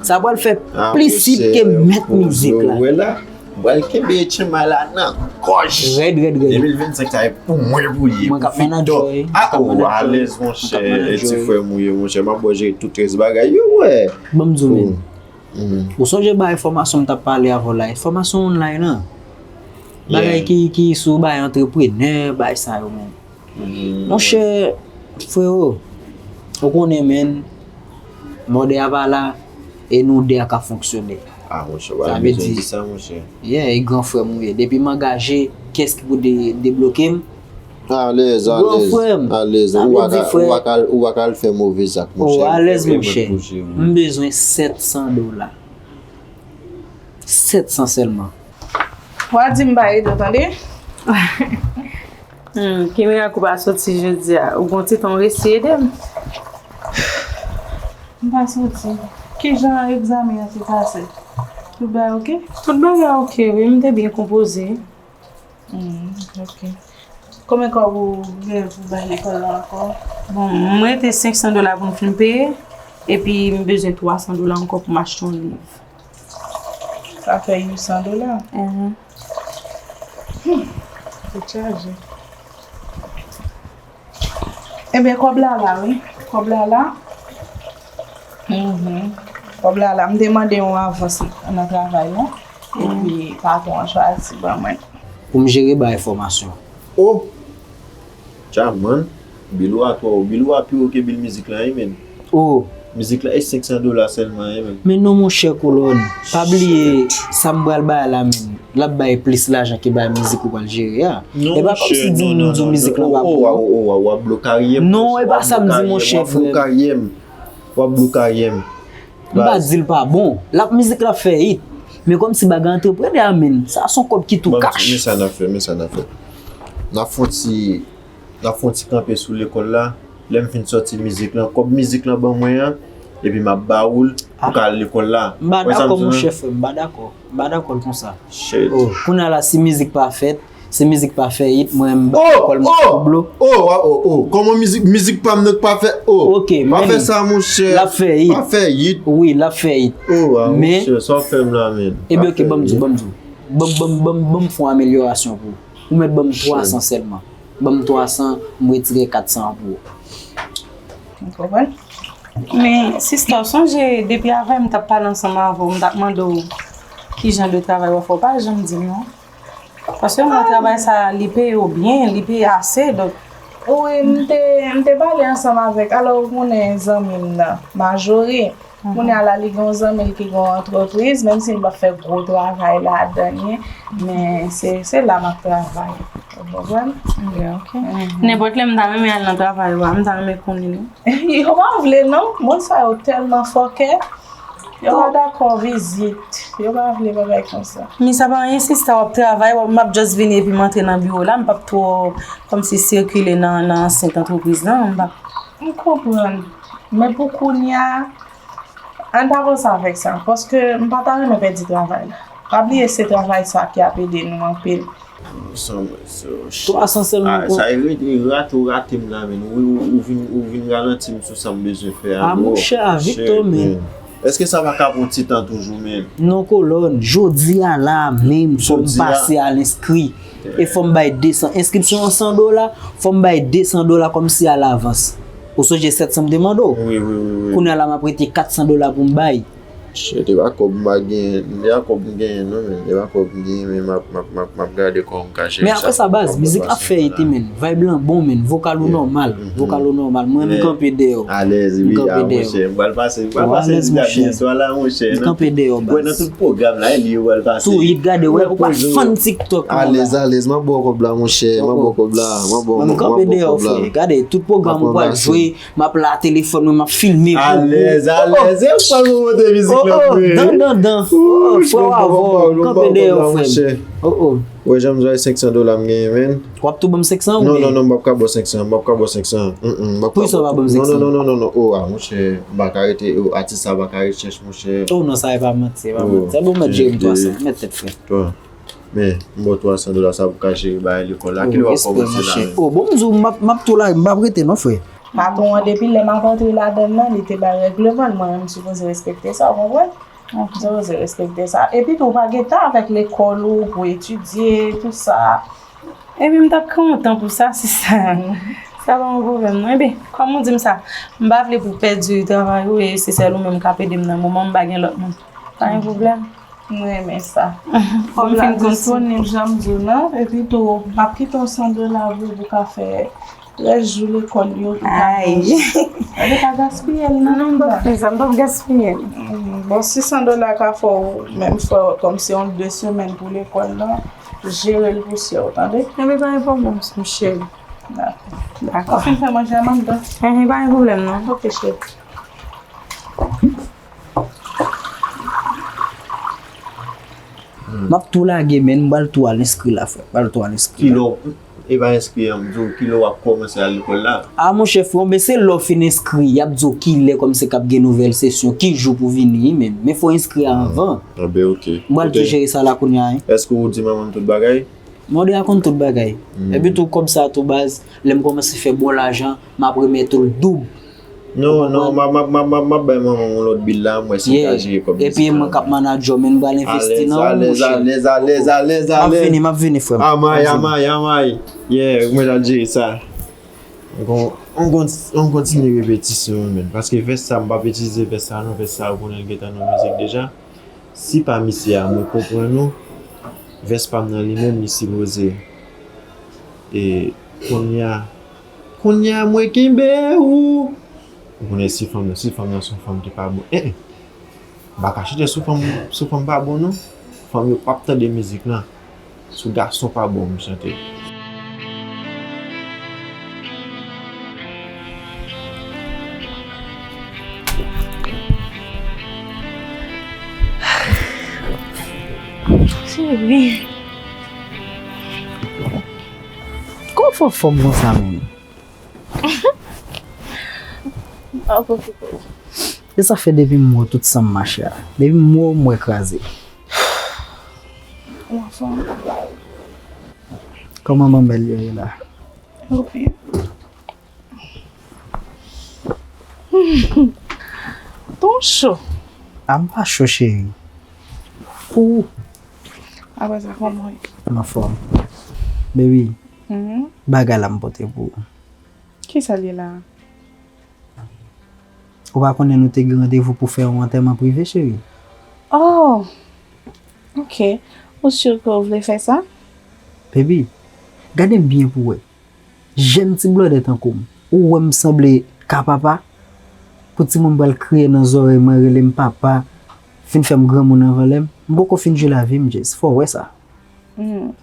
Sa pral fè plis hit ke mèt mizik la. Wè la. M pral kenbe H M I la nan gòj. Rèd, rèd, rèd. De mil vennsenk sa e pou mwen pou li. Mwen k ap manadjè wi. Ah, oh, alèz, monchè. E ti frè m ou ye, monchè. M ap ba w jere tout rès bagay yo, wè. Ban m di w, menn. Ou sonje bay fòmasyon m t ap pale avè w la? Fòmasyon online lan. Bagay ki, ki sou bay antreprenè, bay sa yo, menn. Monchè, frero, ou konnen, menn, mòde a pa la, e nou de a k ap fonksyone. Ah, monchè, w pa bezwen di sa, monchè. Yeah, e gran frè m ou ye. Depi m angaje, kiyès ki pou de- debloke m? Alèz, alèz, alèz. Ou pa ka, ou pa ka, ou pa ka al fè move zak, monchè. Oh, alèz, monchè. M bezwen sèt san dola. Sèt san sèlman. W a di m pa ede w, tande? Hmm, ki mirak ou pa soti jodi a? Ou gon ti tan w resi ede m? M pa soti. Kijan egzamen an te pase? Tout bagay oke? Tout bagay oke, wi. M te byen konpoze. Hmm, oke. Konbyen kòb ou gen pou bay lekòl la ankò? Bon, m rete senk san dola pou m fin peye, epi m bezwen twa san dola ankò pou m achte yon liv. Sa fè uit san dola. Enhen. Hmm. Tèt chaje. Ebyen, kòb la la, wi. Kòb la la. Mhm. Kòb la la. M te mande yon avans nan travay la. Epi, patwon an chwazi ban mwen. Pou m jere bay fòmasyon. Oh! Djaman, bil ou a twò wo. Bil ou a pi wo ke bil mizik la, wi, menn. Oh! Mizik la, e senk san dola sèlman, wi, menn. Men non, monchè Kolòn, pa bliye sa m pral bay la, menn. L ap bay plis lajan ke bay mizik ou pral jere a. E pa kòmsi di m di w mizik la pa bon. W ap blo karyè m. Non, e pa sa m di, monchè, frè m. W ap blo karyè m. W ap blo karyè m. M pa di l pa bon. L ap, mizik la ap fè hit. Men kòmsi bagay antreprenè a, men, sa se yon kòb ki tou kach. Men sa n ap fè, men sa n ap fè. N ap fè yon ti, n ap fè yon ti kanpe sou lekòl la. Lè m fin sòti mizik lan, kòb mizik lan ban mwen an, epi m ap ba ou l pou ka al lekòl la. M pa dakò, monchè frè m, m pa dakò. M pa dakò l konsa. Oh, kounye a la, si mizik pa fèt, si mizik pa fè hit, mwen m ba lekòl mwen pou blo. Oh, oh, oh, oh. Kòman mizik, mizik pa m nan k pa fè? Oh, pa fè sa, monchè. L ap fè hit. Pa fè hit. Wi, l ap fè hit. Oh, ah, monchè, sa w fè m la, men. Ebyen, ok, ban m di w, ban m di w. Ban m, ban m, ban m, ban m fè yon amelyorasyon pou ou. Ou mèt ban m twa san sèlman. Ban m twa san, m retire kat san an pou ou. Ou konprann? Men, sista, w sonje, depi avè m t ap pale ansanm avè w, m t ap mande w ki jan de travay w ap fè, w pa janm di m non. Paske mwen, travay sa, li peye w byen, li peye ase, donk. Wi, m te, m te pale ansanm avèk, alò, ou konnen zanmi m nan, Majori. Kounye a la, li gen yon zanmi l ki gen yon antrepriz, menm si m p ap fè gwo travay ladan li, men se, se la m ap travay. Ou konprann? Ok, ok. Nenpòt lè m ta renmen al nan travay ou a, m ta renmen konnen li. Yo pa vle non, moun sa yo tèlman fòkè. Yo pa dakò vizit. Yo pa vle bagay konsa. Men sa pa anyen sista, w ap travay, w ap, m ap just vini epi m antre nan biwo la, m p ap twò kòmsi sikile nan, nan ansent antrepriz lan, m p ap. M konprann. Men pou kounye a, ann pa panse avèk sa, paske m pa ta renmen pèdi travay la. Pa bliye se travay sa ki ap ede nou anpil. Twa san sèlman pou. Sa e rate, rate w rate m la, men. Ou, ou, ou vin, ou vin ralanti m sou sa m bezwen fè a. A monchè, avèk to, men. Èske sa pa ka pran ti tan toujou, men? Non, kolòn, jodi a la menm, fò m pase al enskri. E fò m bay de san. Enskripsyon an san dola, fò m bay de san dola kòmsi alavans. Ou sonje sèt san m te mande w? Wi, wi, wi, wi. Kounye a la, m ap rete kat san dola pou m bay. Shit, e pa kòb m pa genyen, e pa kòb m genyen non, men. E pa kòb m genyen, men m ap, m ap, m ap, m ap gade kòman m ka jere sa. Men apre sa, baz, mizik ap fè ete, men. Vibe lan bon, men. Vokal ou nòmal. Vokal ou nòmal. Mwen, m kanpe dèyè w. Alèz, wi, a, monchè. M pral pase, m pral pase ti gade byen swa la, monchè. M kanpe dèyè w, baz. Wè, nan tout pwogram la, e li yo pral pase. Tou, it gade, wè, ou pa t fann TikTok non la. Alèz, alèz, m ap ba w kòb la, monchè. M ap ba w kòb la, m ap ba w kòb la. Mwen, m kanpe dèyè w, frè. Gade, tout pwogram ou pral jwe, m ap la telefòn mwen, m ap filme pou ou. Alèz, alèz. E ou pral pwomote mizik lan vre. Dan, dan, dan. Frè w avè w, kanpe dèyè w, frè m. Oh, oh. Wè, jan m di w, senk san dola m genyen, men. W ap tou ban m senk san oubyen? Non, non, non, m p ap ka ba w senk san, m p ap ka ba w senk san. Mm, mm, m p ap ka ba w. Poukisa w pa ban m senk san? Non, non, non, non, non, oh, ah, monchè, m pa ka rete, oh, atis sa pa ka ret chèch, monchè. Oh, non, sa e pa manti, e pa manti. Se bon, mèt jere m twa san, mèt tèt frè. Men, m ba w twa san dola sa pou ka jere bagay lekòl la. Kilè w ap kòmanse la menm? Oh, bon, m di w, m ap, m ap tou la, m p ap rete non, frè. Patwon an, depi lè m ap antre ladann nan, li te bay règleman l, mwen menm, m sipoze respekte sa, ou konprann? M sipoze respekte sa. Epi tou, ou pa gen tan avèk lekòl ou, pou etidye, tout sa. Epi m t ap kontan pou sa, sista. Sa pa yon pwoblèm, non. Ebyen, kòm ou di m sa, m pa vle pou pèdi travay ou, e se sèl ou menm k ap ede m nan moman, m pa gen lòt moun. Pa gen pwoblèm. M renmen sa. Fò m fin disponib, jan m di w nan. Epi tou, m ap kite w san dola vre pou w ka fè rès jou lekòl yo pou ka. Ay. Gade, pa gaspiye l non. Non, m p ap fè sa, m p ap gaspiye l. Bon, si san dola ka fè w menm fè kòmsi yon de semèn pou lekòl lan, jere l pou sè w, tande? Ebyen, pa gen pwoblèm, sè m cheri. Dakò. Dakò. Ou fin fè manje a, manmi? Enhen, pa gen pwoblèm non. Ok, cheri. M ap tou lage, men m pral tou al enskri la, frè. M pral tou al enskri la. Kilè w, e pa enskri an, m di w, kilè w ap kòmanse al lekòl la? A, monchè, frè, men se lè w fin enskri, y ap di w kilè kòmsi k ap gen nouvèl sesyon, ki jou pou vini, wi, men, men fò w enskri anvan. Anben, ok. M pral tou jere sa la kounye a, wi. Èske w di manman m tout bagay? Mwen deja konn tout bagay. Epi tou kòb sa tou baz, lè m kòmanse fè bon lajan, m ap remèt ou l doub. Non, non, m ap, m ap, m ap, m ap, m ap bay manman m yon lòt bil la, m wè si l ka jere kòb mizik lan. Epi mwen k ap manadjè w, men m pral envesti nan ou, monchè. Alèz, alèz, alèz, alèz, alèz. M ap vini, m ap vini, frè m. Amay, amay, amay. Yeah, mwen al jere sa. M kon, m kon, m kontinye repetisyon an, men. Paske vès sa, m p ap itilize vès sa non, vès sa ou konnen l gentan nan mizik deja. Si pa misye a, mwen konprann ou, vès pa m nan li menm, li sipoze. E kounye a, kounye a mwen kenbe ou. Ou konnen si fanm nan, si fanm nan se yon fanm ki pa bon. Eh, eh. M pa ka chante sou fanm, sou fanm pa bon, non. Fanm yo p ap tande mizik lan. Sou gason pa bon m chante. Wi. Kòman fè w fòm konsa menm? An pwofite. E sa fè depi m wè w tout san m mache a. Depi m wè w m wè kraze. Ou anfòm? Kòman manmèl yo ye la? Yo byen. Ton cho. A m pa cho cheri. Pou ou. Apre sa, kòman w ye? M anfòm. Baby, mhm, bagay la m pote pou ou. Kisa l ye la? Ou pa konnen nou te gen randevou pou fè yon antèman prive, cheri? Oh! Ok. Ou si ke w vle fè sa? Baby, gade m byen pou w wè. Jèn ti blòdè tankou m, ou wè m sanble ka papa? Pou timoun pral kriye nan zòrèy mwen, rele m papa, vin fè m granmoun anvan lè m? M poko fin jwi lavi m, Jess. Fò w wè sa. Hmm.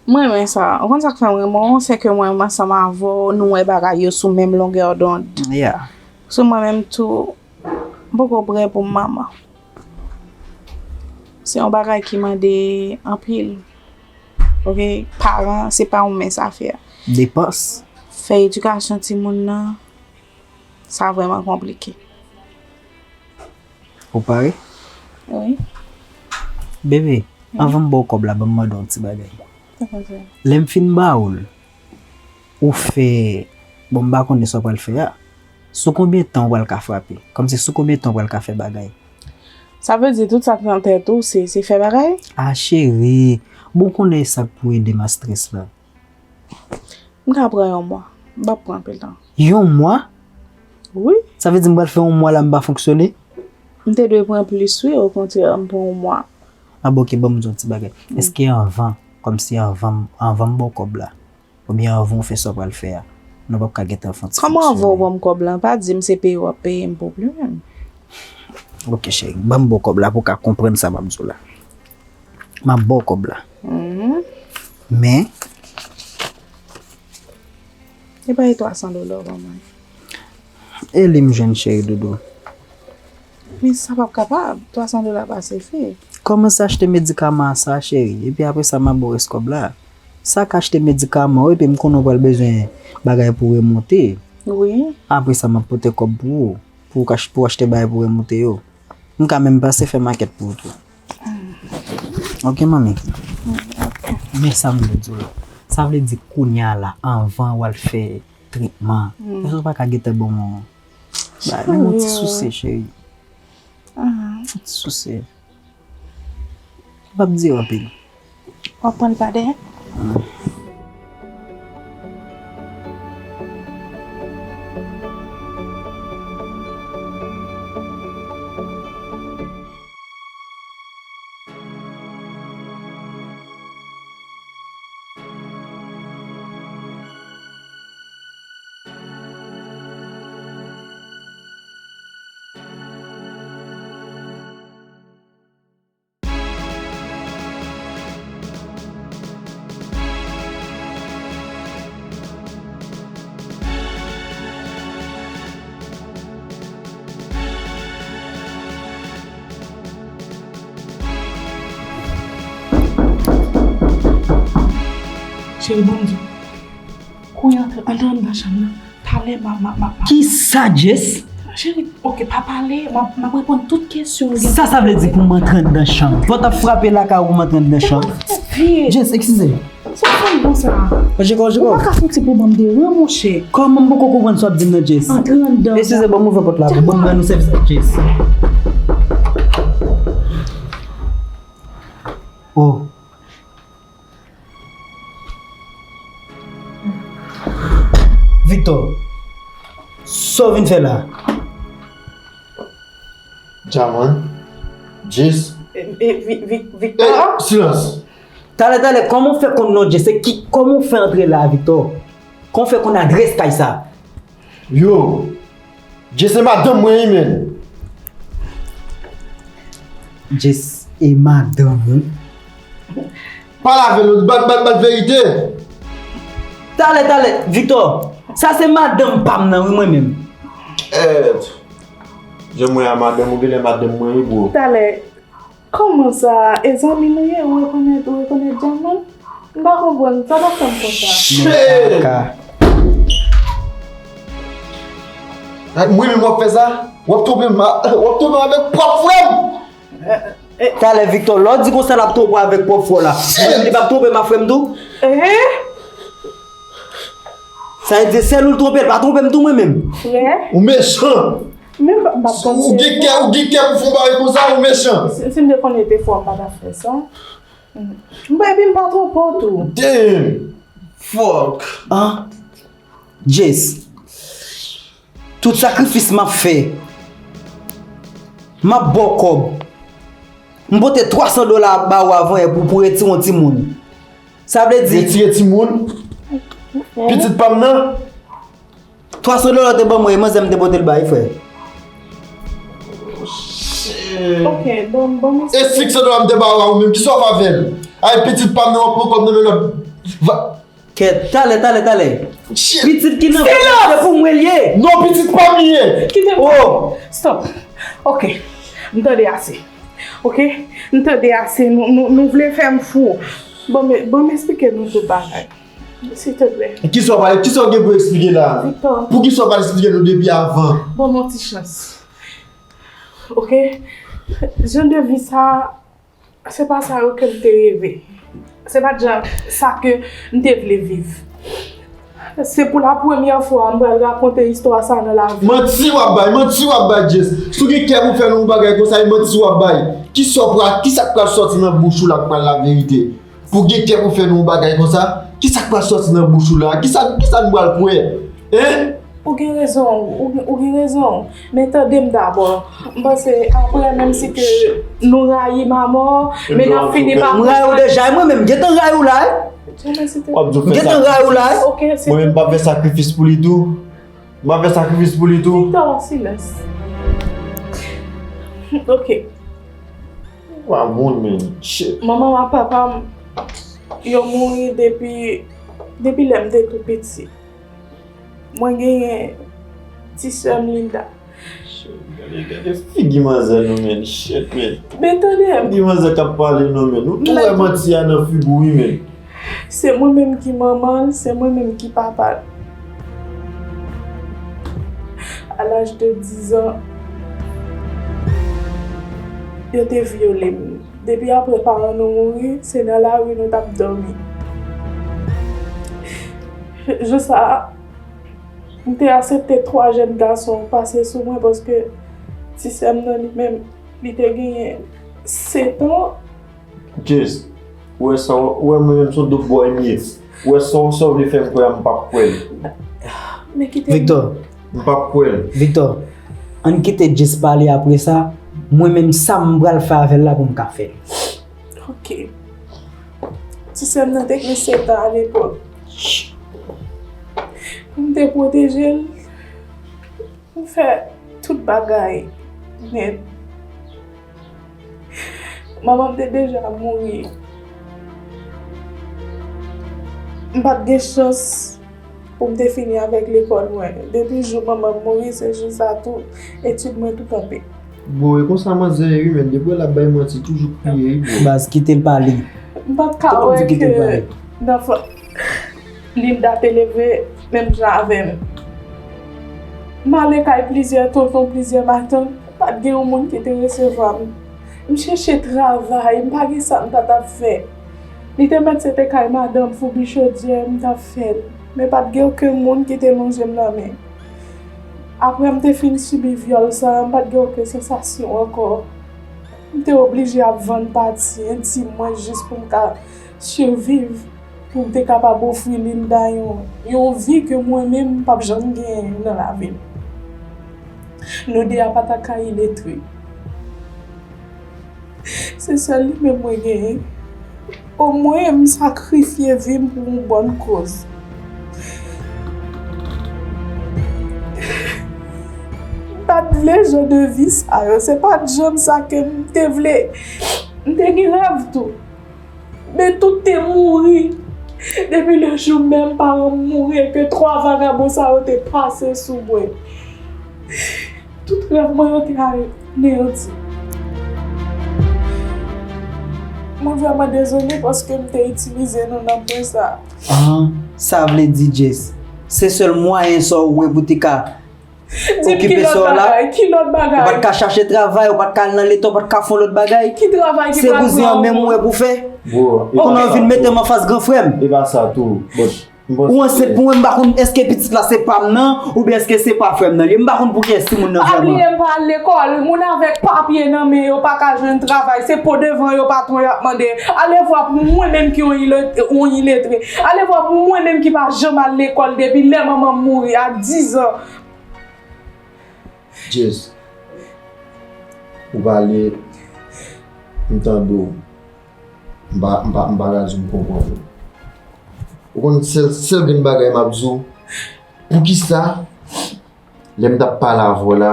Mwen renmen sa. Ou konn sa k fè m renmen w? Se ke mwen menm ansanm avè w, nou wè bagay yo sou menm longè dond. Yeah. Paske mwen menm tou, m poko prè pou m manman. Se yon bagay ki mande anpil. Ok, paran, se pa yon mens afè. Depans. Fè edikasyon timoun nan, sa vrèman konplike. Ou pare? Wi. Bebe, wi, anvan m ba w kòb la, ban m mande w yon ti bagay. Sa konsa. Lè m fin ba w l, ou fè, bon, m pa konnen sa w pral fè a. Sou konbyen tan w pral ka frape? Kòmsi sou konbyen tan w pral ka fè bagay? Sa vle di tout sa k nan tèt ou, se, se fè bagay? A, cheri, bon, konnen sa k pou ede m a strès la. M ka pran yon mwa. M p ap pran anpil tan. Yon mwa? Wi. Sa vle di m pral fè yon mwa la, m pa fonksyone? M te dwe pran plis, wi. Okontrè, m pran yon mwa. A, bon, ok, ban m di w yon ti bagay. Mm. Èske anvan, kòmsi anvan, anvan m ba w kòb la, oubyen anvan w fè sa w pral fè a, nou p ap ka gentan fè yon ti fonksyone? Kòman anvan w ban m kòb la? Pa di m se peye w ap peye m pou pli menm. Ok, cheri, ban m ba w kòb la pou w ka konprann sa m ap di w la. M ap ba w kòb la. Mhm. Men, e pa e twa san dola w ban mwen? E li m jwenn, cheri doudou. Men sa p ap kapab. Twa san dola pa sifi. Kòmanse achte medikaman an sa, cheri. Epi apre sa, m ap ba w rès kòb la. Sa ka achte medikaman w, epi m konnen w pral bezwen bagay pou remonte. Wi. Apre sa, m ap pote kòb pou ou. Pou w ka ach-, pou w achte bagay pou remonte yo. M ka menm pase fè makèt pou ou tou. Ok, manmi? Mm, ok. Men sa m vle di w la. Sa vle di kounye a la, anvan w al fè tretman. Mm. Èske w pa ka gentan ban m yon, ba, ban m yon ti souse, cheri? Ah. Yon ti souse. M p ap di w anpil. W ap pran l pa dèyè? Mm. Cheri, ban m di w. Kou y antre, antre anndan chanm nan. Talè, m a, m a, m a, m a. Kisa, Jess? Cheri, ok, pa pale, m ap, m ap reponn tout kesyon w gen. Sa, sa vle di pou m antre anndan chanm? Fò w t ap frape lakay ou pou m antre anndan chanm? Jess, eskize. Sa w fè m konsa? Jeko, Jeko. Ou pa ka fouti pou ban m deran, monchè. Kòman m poko konprann sa w ap di m nan, Jess? Antre anndan. Eskize, ban m ouvè pòt la, ban m rann ou sèvis la, Jess. Oh. Victor, sa w vin fè la? Djaman, Jess. E, e, Vi-, Vi-, Victor? Ey, silans! Talè, talè, kòman w fè konn non Jess? Se ki, kòman w fè antre la, Victor? Kòman w fè konn adrès kay sa? Yo, Jess se madanm mwen wi, menn. Jess e madanm ou? Pale avè l, bat, bat, bat verite. Talè, talè, Victor, sa se madanm pa m nan wi, mwen menm. Eh, jan mwen a madanm ou genlè madanm mwen wi, bro. Talè. Kòman sa? E zanmi nou ye? Ou rekonèt, ou rekonèt Djanman? M pa konprann. Sa pa fè m konsa. Shit! Mwen menm w ap fè sa? W ap twonpe m, w ap twonpe m avèk pwòp frè m! Talè Victor, lè w di konsa l ap twonpe w avèk pwòp frè w la, li p ap twonpe m ak frè m tou? Ehe! Sa vle di sèl ou l twonpe, l pa twonpe m tou mwen menm? Frè? Ou mechan! Men m p ap panse. Ou gen kè, ou gen kè pou fè yon bagay konsa, ou mechan! Si m te konnen te fò, m pa t ap fè sa. M pa, epi m pa twonpe w tou. Damn! Fuck! Ah! Jess, tout sakrifis m ap fè, m ap ba w kòb. M pote twa san dola ba ou avan yè pou, pou retire yon timoun. Sa vle di. Retire timoun? Pitit pa m nan? Twa san dola te ban mwen, e manzè m te pote l bay, frè. Ok, bon, bon, mesye. E senk san dola m te ba ou a ou menm, kisa w ap fè avè l? Ay, pitit pa m nan, w ap pran kòb nan men lòt. Kèt, talè, talè, talè. Pitit ki nan vant mwen, se pou mwen l ye. Non, pitit pa m li ye. Kite m. Oh. Stop. Ok. M tande ase. Ok? M tande ase. Nou, nou, nou vle fè m fou. Bon, men, bon, m eksplike nou tout bagay. Silteplè. Kisa w pral, kisa w gen pou eksplike la? Victor. Poukisa w pa t eksplike nou depi avan? Ban m yon ti chans. Ok? Jan de vi sa, se pa sa yo ke m te reve. Se pa t jan sa ke m te vle viv. Se pou la premyè fwa m pral rakonte istwa sa nan lavi m. Manti w ap bay, manti w ap bay, Jess. Si w gen kè pou fè nou yon bagay konsa, e manti w ap bay. Kisa w pral, kisa k pral sòti nan bouch ou la k pral laverite? Pou w gen kè pou fè nou yon bagay konsa, kisa k pral sòti nan bouch ou la? Kisa, kisa nou pral kwè? Hein? Ou gen rezon w, ou, ou gen rezon w. Men tande m dabò. M panse apre, menm si ke nou rayi m amò, men n ap fini pa konprann. M rayi w deja, e mwen menm, m gentan rayi w la, wi. M gentan rayi w la, wi. Mwen menm m p ap fè sakrifis pou li tou. M p ap fè sakrifis pou li tou. Victor, silans. Ok. Ou pa moun, men. Shit. Manman m ak papa m, yo mouri depi, depi lè m te tou piti. Mwen genyen ti sè m Linda. Shit, gade, gade figi manzè non, men. Shit, men. Men tande m. Figi manzè k ap pale non, men. Ou tou wè manti a nan figi w, wi, men. Se mwen menm ki manman l, se mwen menm ki papa l. A laj de diz an, yo te vyole m. Depi apre paran nou mouri, se nan lari nou t ap dòmi. Jou sa a, m te aksepte twa jèn gason pase sou mwen paske ti sè m nan li menm, li te genyen sèt an. Jess, ou wè sa, ou wè mwen menm se yon dope boy m ye. Ou wè sa, sa w vle fè m kwè a, m p ap kwè l. Men kite m. Victor. M p ap kwè l. Victor, ann kite Jess pale apre sa. Mwen menm sa m pral fè avè l la pou m ka fè l. Ok. Ti sè m nan te gen sèt an alepòk. M te pwoteje l. M fè tout bagay nèt. Manman m te deja mouri. M pa t gen chans pou m te fini avèk lekòl mwen. Depi jou manman m mouri, se jou sa tou, etid mwen tou kanpe. Bro, e konsa manzè ye wi, men depi w wè l ap bay manti, toujou kriye wi, bro. Baz, kite l pale. M pa t ka wè ke nan fwa Linda te leve menm jan avè m. M ale kay plizyè tonton, plizyè matant, pa t gen yon moun ki te resevwa m. M chèche travay, m pa gen sa m pa t ap fè. Li te mèt se te kay madanm foubi chodyè, m t ap fè l. Men pa t gen okenn moun ki te lonje m lanmen. Apre m te fin sibi vyòl sa a, m pa t gen okenn sansasyon ankò. M te oblije ap vann pati entim mwen jis pou m ka siviv, pou m te kapab ofri Linda yon, yon vi ke mwen menm m p ap janm genyen nan lavi m. Nou de a pa ta ka iletre. Se sèl li menm mwen genyen. Omwen m sakrifye vi m pou yon bòn koz. M pa t vle jan de vi sa yo. Se pa t janm sa ke m te vle. M te gen rèv tou. Men tout te mouri. Depi le jou menm paran m mouri e ke twa vagabon sa yo te pase sou mwen. Tout rèv mwen yo te aneyanti. Mwen vrèman dezole paske m te itilize nou nan pwen sa. Ah, sa vle di Jess, se sèl mwayen sa w wè pou te ka okipe sè w la? Ki lòt bagay? Ou pa t ka chache travay, ou pa t ka al nan leta, ou pa t ka fè yon lòt bagay? Ki travay ki pral pran ou? Se bouzen an menm ou wè pou fè? Kounye a w vin mete m anfas gran frè m. E pa sa tou. Ou ansent pou mwen, m pa konn èske pitit la se pa m nan, oubyen èske se pa frè m nan li ye, m pa konn pou kiyès timoun nan vrèman. Pa bliye m pa al lekòl, moun avèk papye nan men yo pa ka jwenn travay, se po devan yo patwon y ap mande. Alevwa pou mwen menm ki yon iletre, alevwa pou mwen menm ki pa janm al lekòl depi lè manman m mouri a diz an. Jess, ou pale, m tande w. M pa, m pa, m pa ka di m konprann ou. Ou konn sèl, sèl grenn bagay m ap di w, poukisa lè m t ap pale avè w la,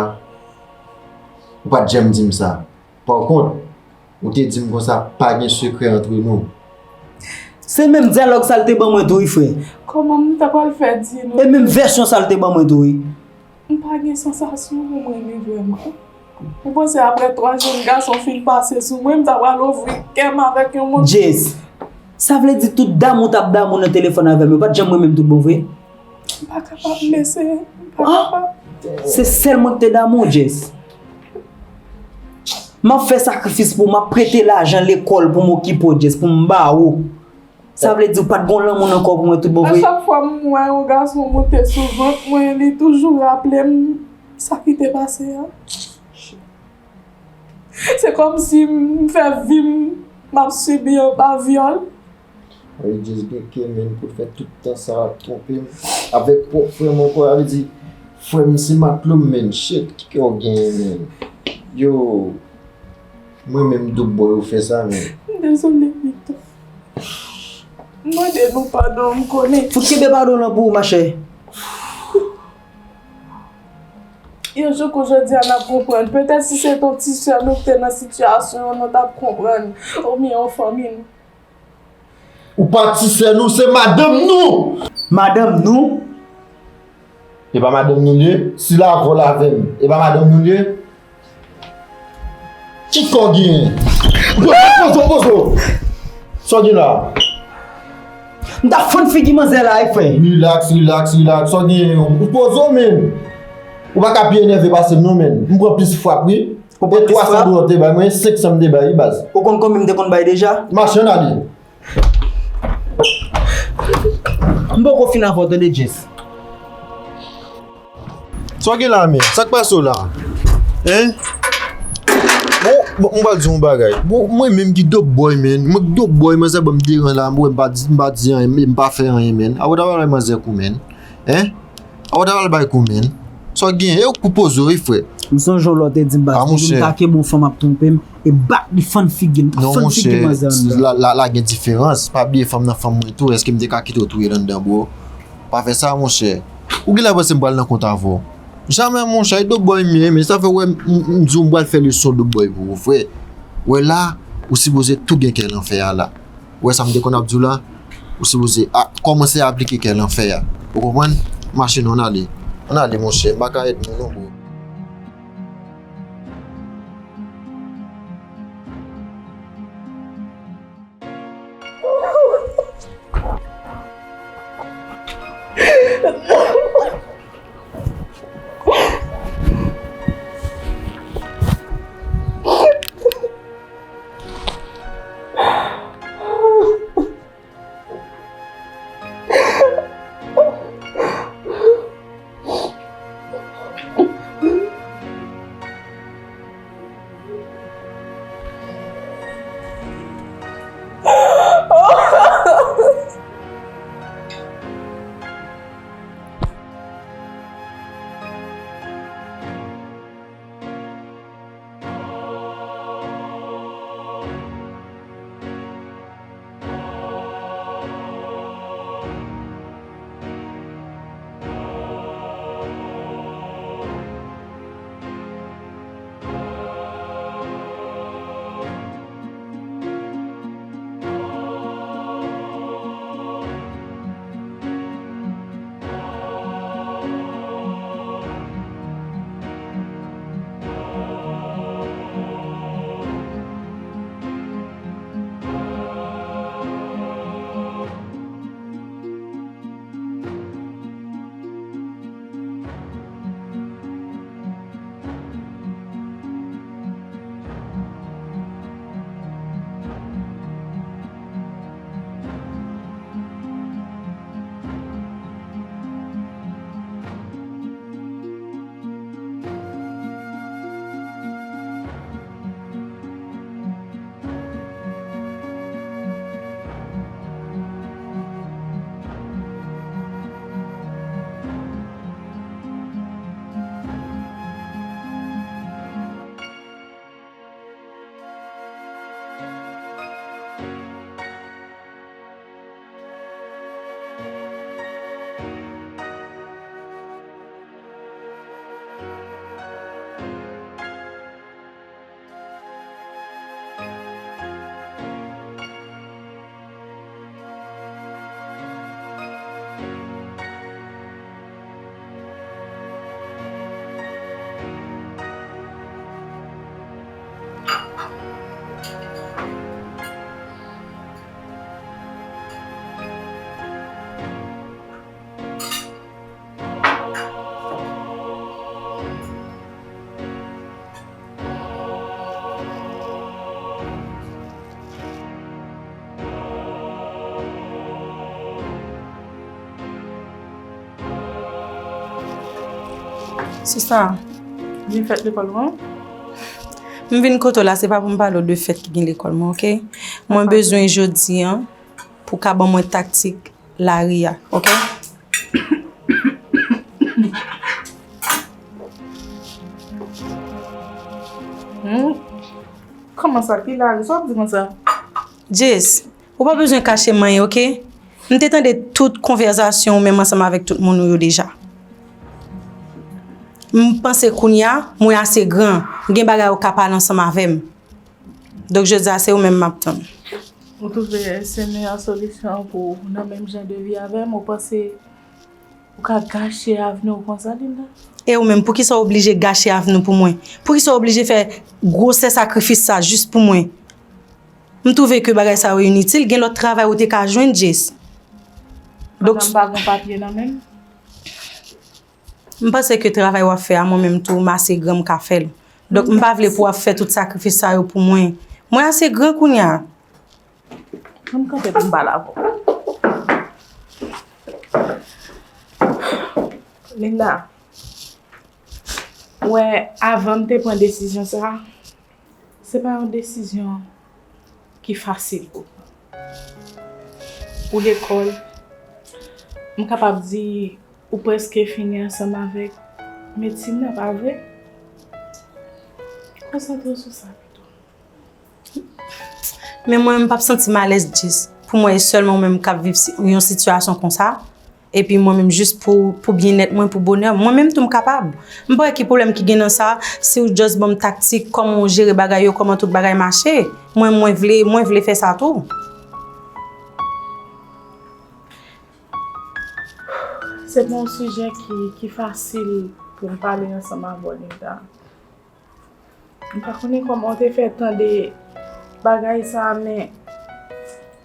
ou pa t janm di m sa? Pa kont, ou te di m konsa, pa gen sekrè antre nou. Se menm dyalòg sa l te ban mwen tou wi frè. Kòman m ta pral fè di nou? E menm vèsyon sa l te ban mwen tou wi. M pa gen sansasyon pou m renmen vrèman. Ou panse apre twa jèn gason fin pase sou mwen, m ta pral ouvri kè m avèk yon moun? Jess, sa vle di tout damou w t ap damou nan telefòn avè m yo pa t janm renmen m tout bon vre? M pa kapab mesye, m pa kapab. Se sèl mwen ki te damou w, Jess. M ap fè sakrifis pou w, m ap prete lajan lekòl pou m okipe w, Jess, pou m ba ou. Sa vle di ou pa t gon lanmou nan kò w pou mwen tout bon vre? A chak fwa m wè yon gason moute sou vant mwen, li toujou raple m sa ki te pase a. Se kòmsi m fè vi m, m ap sibi anba vyòl. Mwen just gen ke menn pou l fè tout tan sa w ap twonpe m avèk pwòp frè m ankò, sa vle di frè m se matlo m menn, shit, ki kè w genyen menn? Yo, mwen menm doub bòy ou fè sa menn. M dezole Victor. M mande nou padon, m konnen. Fout kenbe padon lan pou ou machè. Yon jou kou jodi a n ap konprann. Petèt si se t on ti sè nou ki te nan sitiyasyon an nou t ap konprann. Oubyen yon fanmi nou. Ou pa ti sè nou, se madanm nou! Madanm nou? E pa madanm nou l ye? Si l avè w l avè m, e pa madanm nou l ye? Ki kò w genyen? Pozo, pozo, pozo! Sa w gen la? M t ap fann figi manzè la wi frè. Rilaks, rilaks, rilaks. Sa w genyen? Ou pozo menn. Ou pa ka pi enève pase m non menn. M pran plis frap wi. E twa san dola w te bay mwen, senk san m te bay wi baz. Ou konn konbyen m te konn bay deja? Mache ann ale. M poko fin avè w tande Jess. Sa w gen la menm? Sa k pase w la? Hein? Bon, bon, m pral di w yon bagay. Bon, mwen menm ki dope boy, menn. Mwen ki dope boy, manzè ban m deran la, mwen m pa di, m pa di anyen, m pa fè anyen, menn. Apa w ta pral bay manzè kou, menn? Hein? Apa w ta pral bay kou, menn? Sa w gen? E w k pou poze w, wi, frè. M sonje yon lè w te di m, baz, m ta kenbe yon fanm ap twonpe m, e bat li fann figi l, m t ap fann figi manzè anndan. Non, monchè, la, la, la gen diferans. Pa bliye fanm nan fanm mwen tou. Èske m te ka kite w touye l anndan, bro? Pa fè sa, monchè. Ou genlè panse m pral nan kont avè w. Jamè, monchè, e dope boy m ye, men sa fè w wè m, m, m di w m pral fè leson dope boy pou ou, frè. Wè la, ou sipoze tou gen kè lanfè a la. Ou wè sa m te konn ap di w la? Ou sipoze a, kòmanse aplike kè lanfè a. Ou konprann? Mache non, ann ale. Ann ale, monchè, m pa ka èd nou non, bro. Sista, gen fèt lekòl mwen? M vin kote w la, se pa pou m pale w de fèt ki gen lekòl mwen, oke? Mwen bezwen jodi an pou w ka ban mwen taktik lari a, oke? Hmm. Kòman sa, ki lari? Sa w ap di konsa? Jess, ou pa bezwen kache m anyen, oke? M te tande tout konvèsasyon ou menm ansanm avèk tout moun ou yo deja. M panse kounye a, mwen ase gran, gen bagay ou ka pale ansanm avè m. Donk, jodi a, se ou menm m ap tann. Ou twouve se meyè solisyon an pou ou nan menm jan de vi avè m? Ou panse ou ka gache avni w konsa, Linda? E ou menm, poukisa w oblije gache avni w pou mwen? Poukisa w oblije fè gwosè sakrifis sa jis pou mwen? M twouve ke bagay sa yo initil, gen lòt travay ou te ka jwenn, Jess. Donk, pandan m pa gen papye nan men m? M panse ke travay w ap fè a, mwen menm tou, m ase gran, m ka fè l. Donk, m pa vle pou w ap fè tout sakrifis sa yo pou mwen. Mwen ase gran kounye a. Ann kanpe pou m pale avè w. Linda, ou wè, avan m te pran desizyon sa a, se pa yon desizyon ki fasil pou pran. Ou lekòl, m kapab di ou prèske fini ansanm avèk medsin nan, pa vre? Konsantre w sou sa pito. Men mwen, m p ap santi m alèz, Jess, pou mwen e sèlman ou menm k ap viv si-, yon sitiyasyon konsa. Epi mwen menm, jis pou, pou byennèt mwen, pou bonè m, mwen menm tou m kapab. M pa wè ki pwoblèm ki gen nan sa, si w just ban m taktik, kòman w jere bagay yo, kòman tout bagay mache. Mwen, mwen vle, mwen vle fè sa tou. Se pa yon sijè ki, ki fasil pou m pale ansanm avè w, Linda. M pa konnen kòman w te fè tande bagay sa a, men,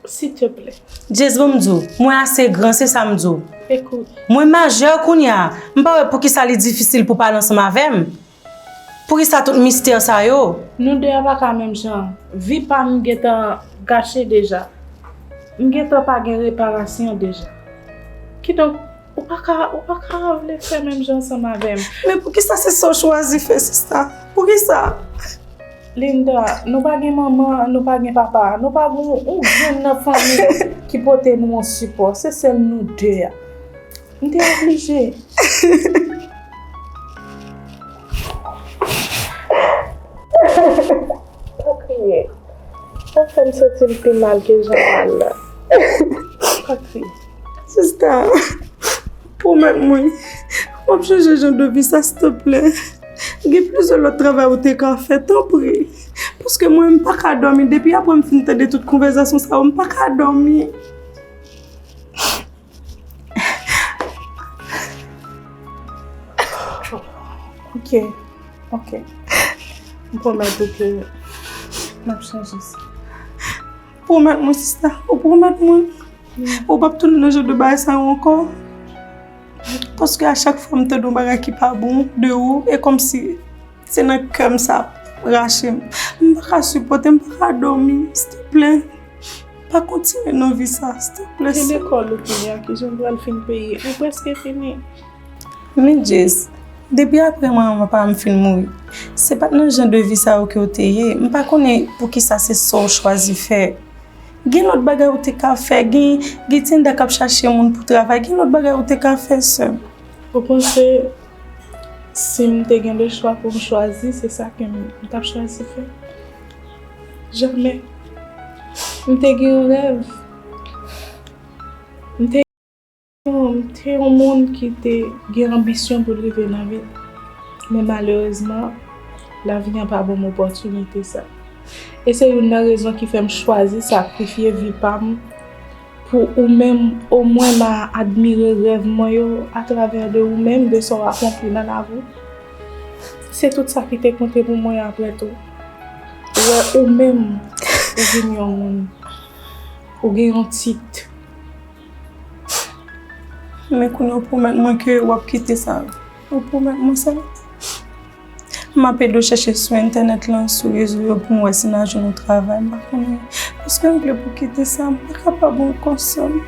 siteplè. Jess, ban m di w, mwen ase gran, se sa m di w. Ekout. Mwen majè kounye a. M pa wè poukisa li difisil pou pale ansanm avè m. Poukisa tout mistè sa yo? Nou de a pa ka menm jan. Vi pa m gentan gache deja. M gentan pa gen reparasyon deja. Kidonk, ou pa ka, ou pa ka vle fè menm jan ansanm avè m. Men poukisa se sa w chwazi fè, sista? Poukisa? Linda, nou pa gen manman, nou pa gen papa, nou pa gen yon grenn nan fanmi ki pote nou yon sipò. Se sèl nou de a. M te oblije. Pa kriye. W ap fè m santi m pi mal ke jan m mal la. Pa kriye. Sista, pwomèt mwen, w ap chanje jan de vi sa, silteplè. Gen plizyè lòt travay ou te ka fè, tanpri. Paske mwen, m pa ka dòmi. Depi apre m fin tande tout konvèsasyon sa yo, m pa ka dòmi. Ok, ok. M pwomèt ou ke m ap chanje sa. Pwomèt mwen, sista. Ou pwomèt mwen. Ou p ap tounen nan jan de bagay sa yo ankò. Paske a chak fwa m tande yon bagay ki pa bon de ou, e kòmsi se nan kè m sa ap rache m. M pa ka sipòte, m pa ka dòmi, silteplè. Pa kontinye nan vi sa, silteplè. Se lekòl ou fini a, kijan w pral fin peye? Ou prèske fini. Men Jess, depi apre manman pa m fin mouri, se pa t nan jan de vi sa yo ke w te ye. M pa konnen poukisa se sa w chwazi fè. Gen lòt bagay ou te ka fè, gen, gen Tinda k ap chache moun pou travay, gen lòt bagay ou te ka fè, sè m. Ou panse si m te gen lechwa pou m chwazi, se sa ke m, m t ap chwazi fè? Jamè. M te gen yon rèv. M te, m te yon moun ki te gen anbisyon pou l rive nan vi l. Men malerezman, lavi a pa ban m opòtinite sa. E se youn nan rezon ki fè m chwazi sakrifye vi pa m pou ou menm, omwen m a admire rèv mwen yo atravè de ou menm, de sa w akonpli nan lavi w. Se tout sa ki te konte pou mwen apre tou. Ou wè ou menm, ou vin yon moun, ou gen yon tit. Men kounye a ou pwomèt mwen ke w ap kite sa. Ou pwomèt mwen sa. M ap ede w chèche sou entènèt lan, sou rezo yo pou m wè si m a jwenn yon travay. M pa konnen. Paske m vle pou w kite sa, m pa kapab ankò, sè m.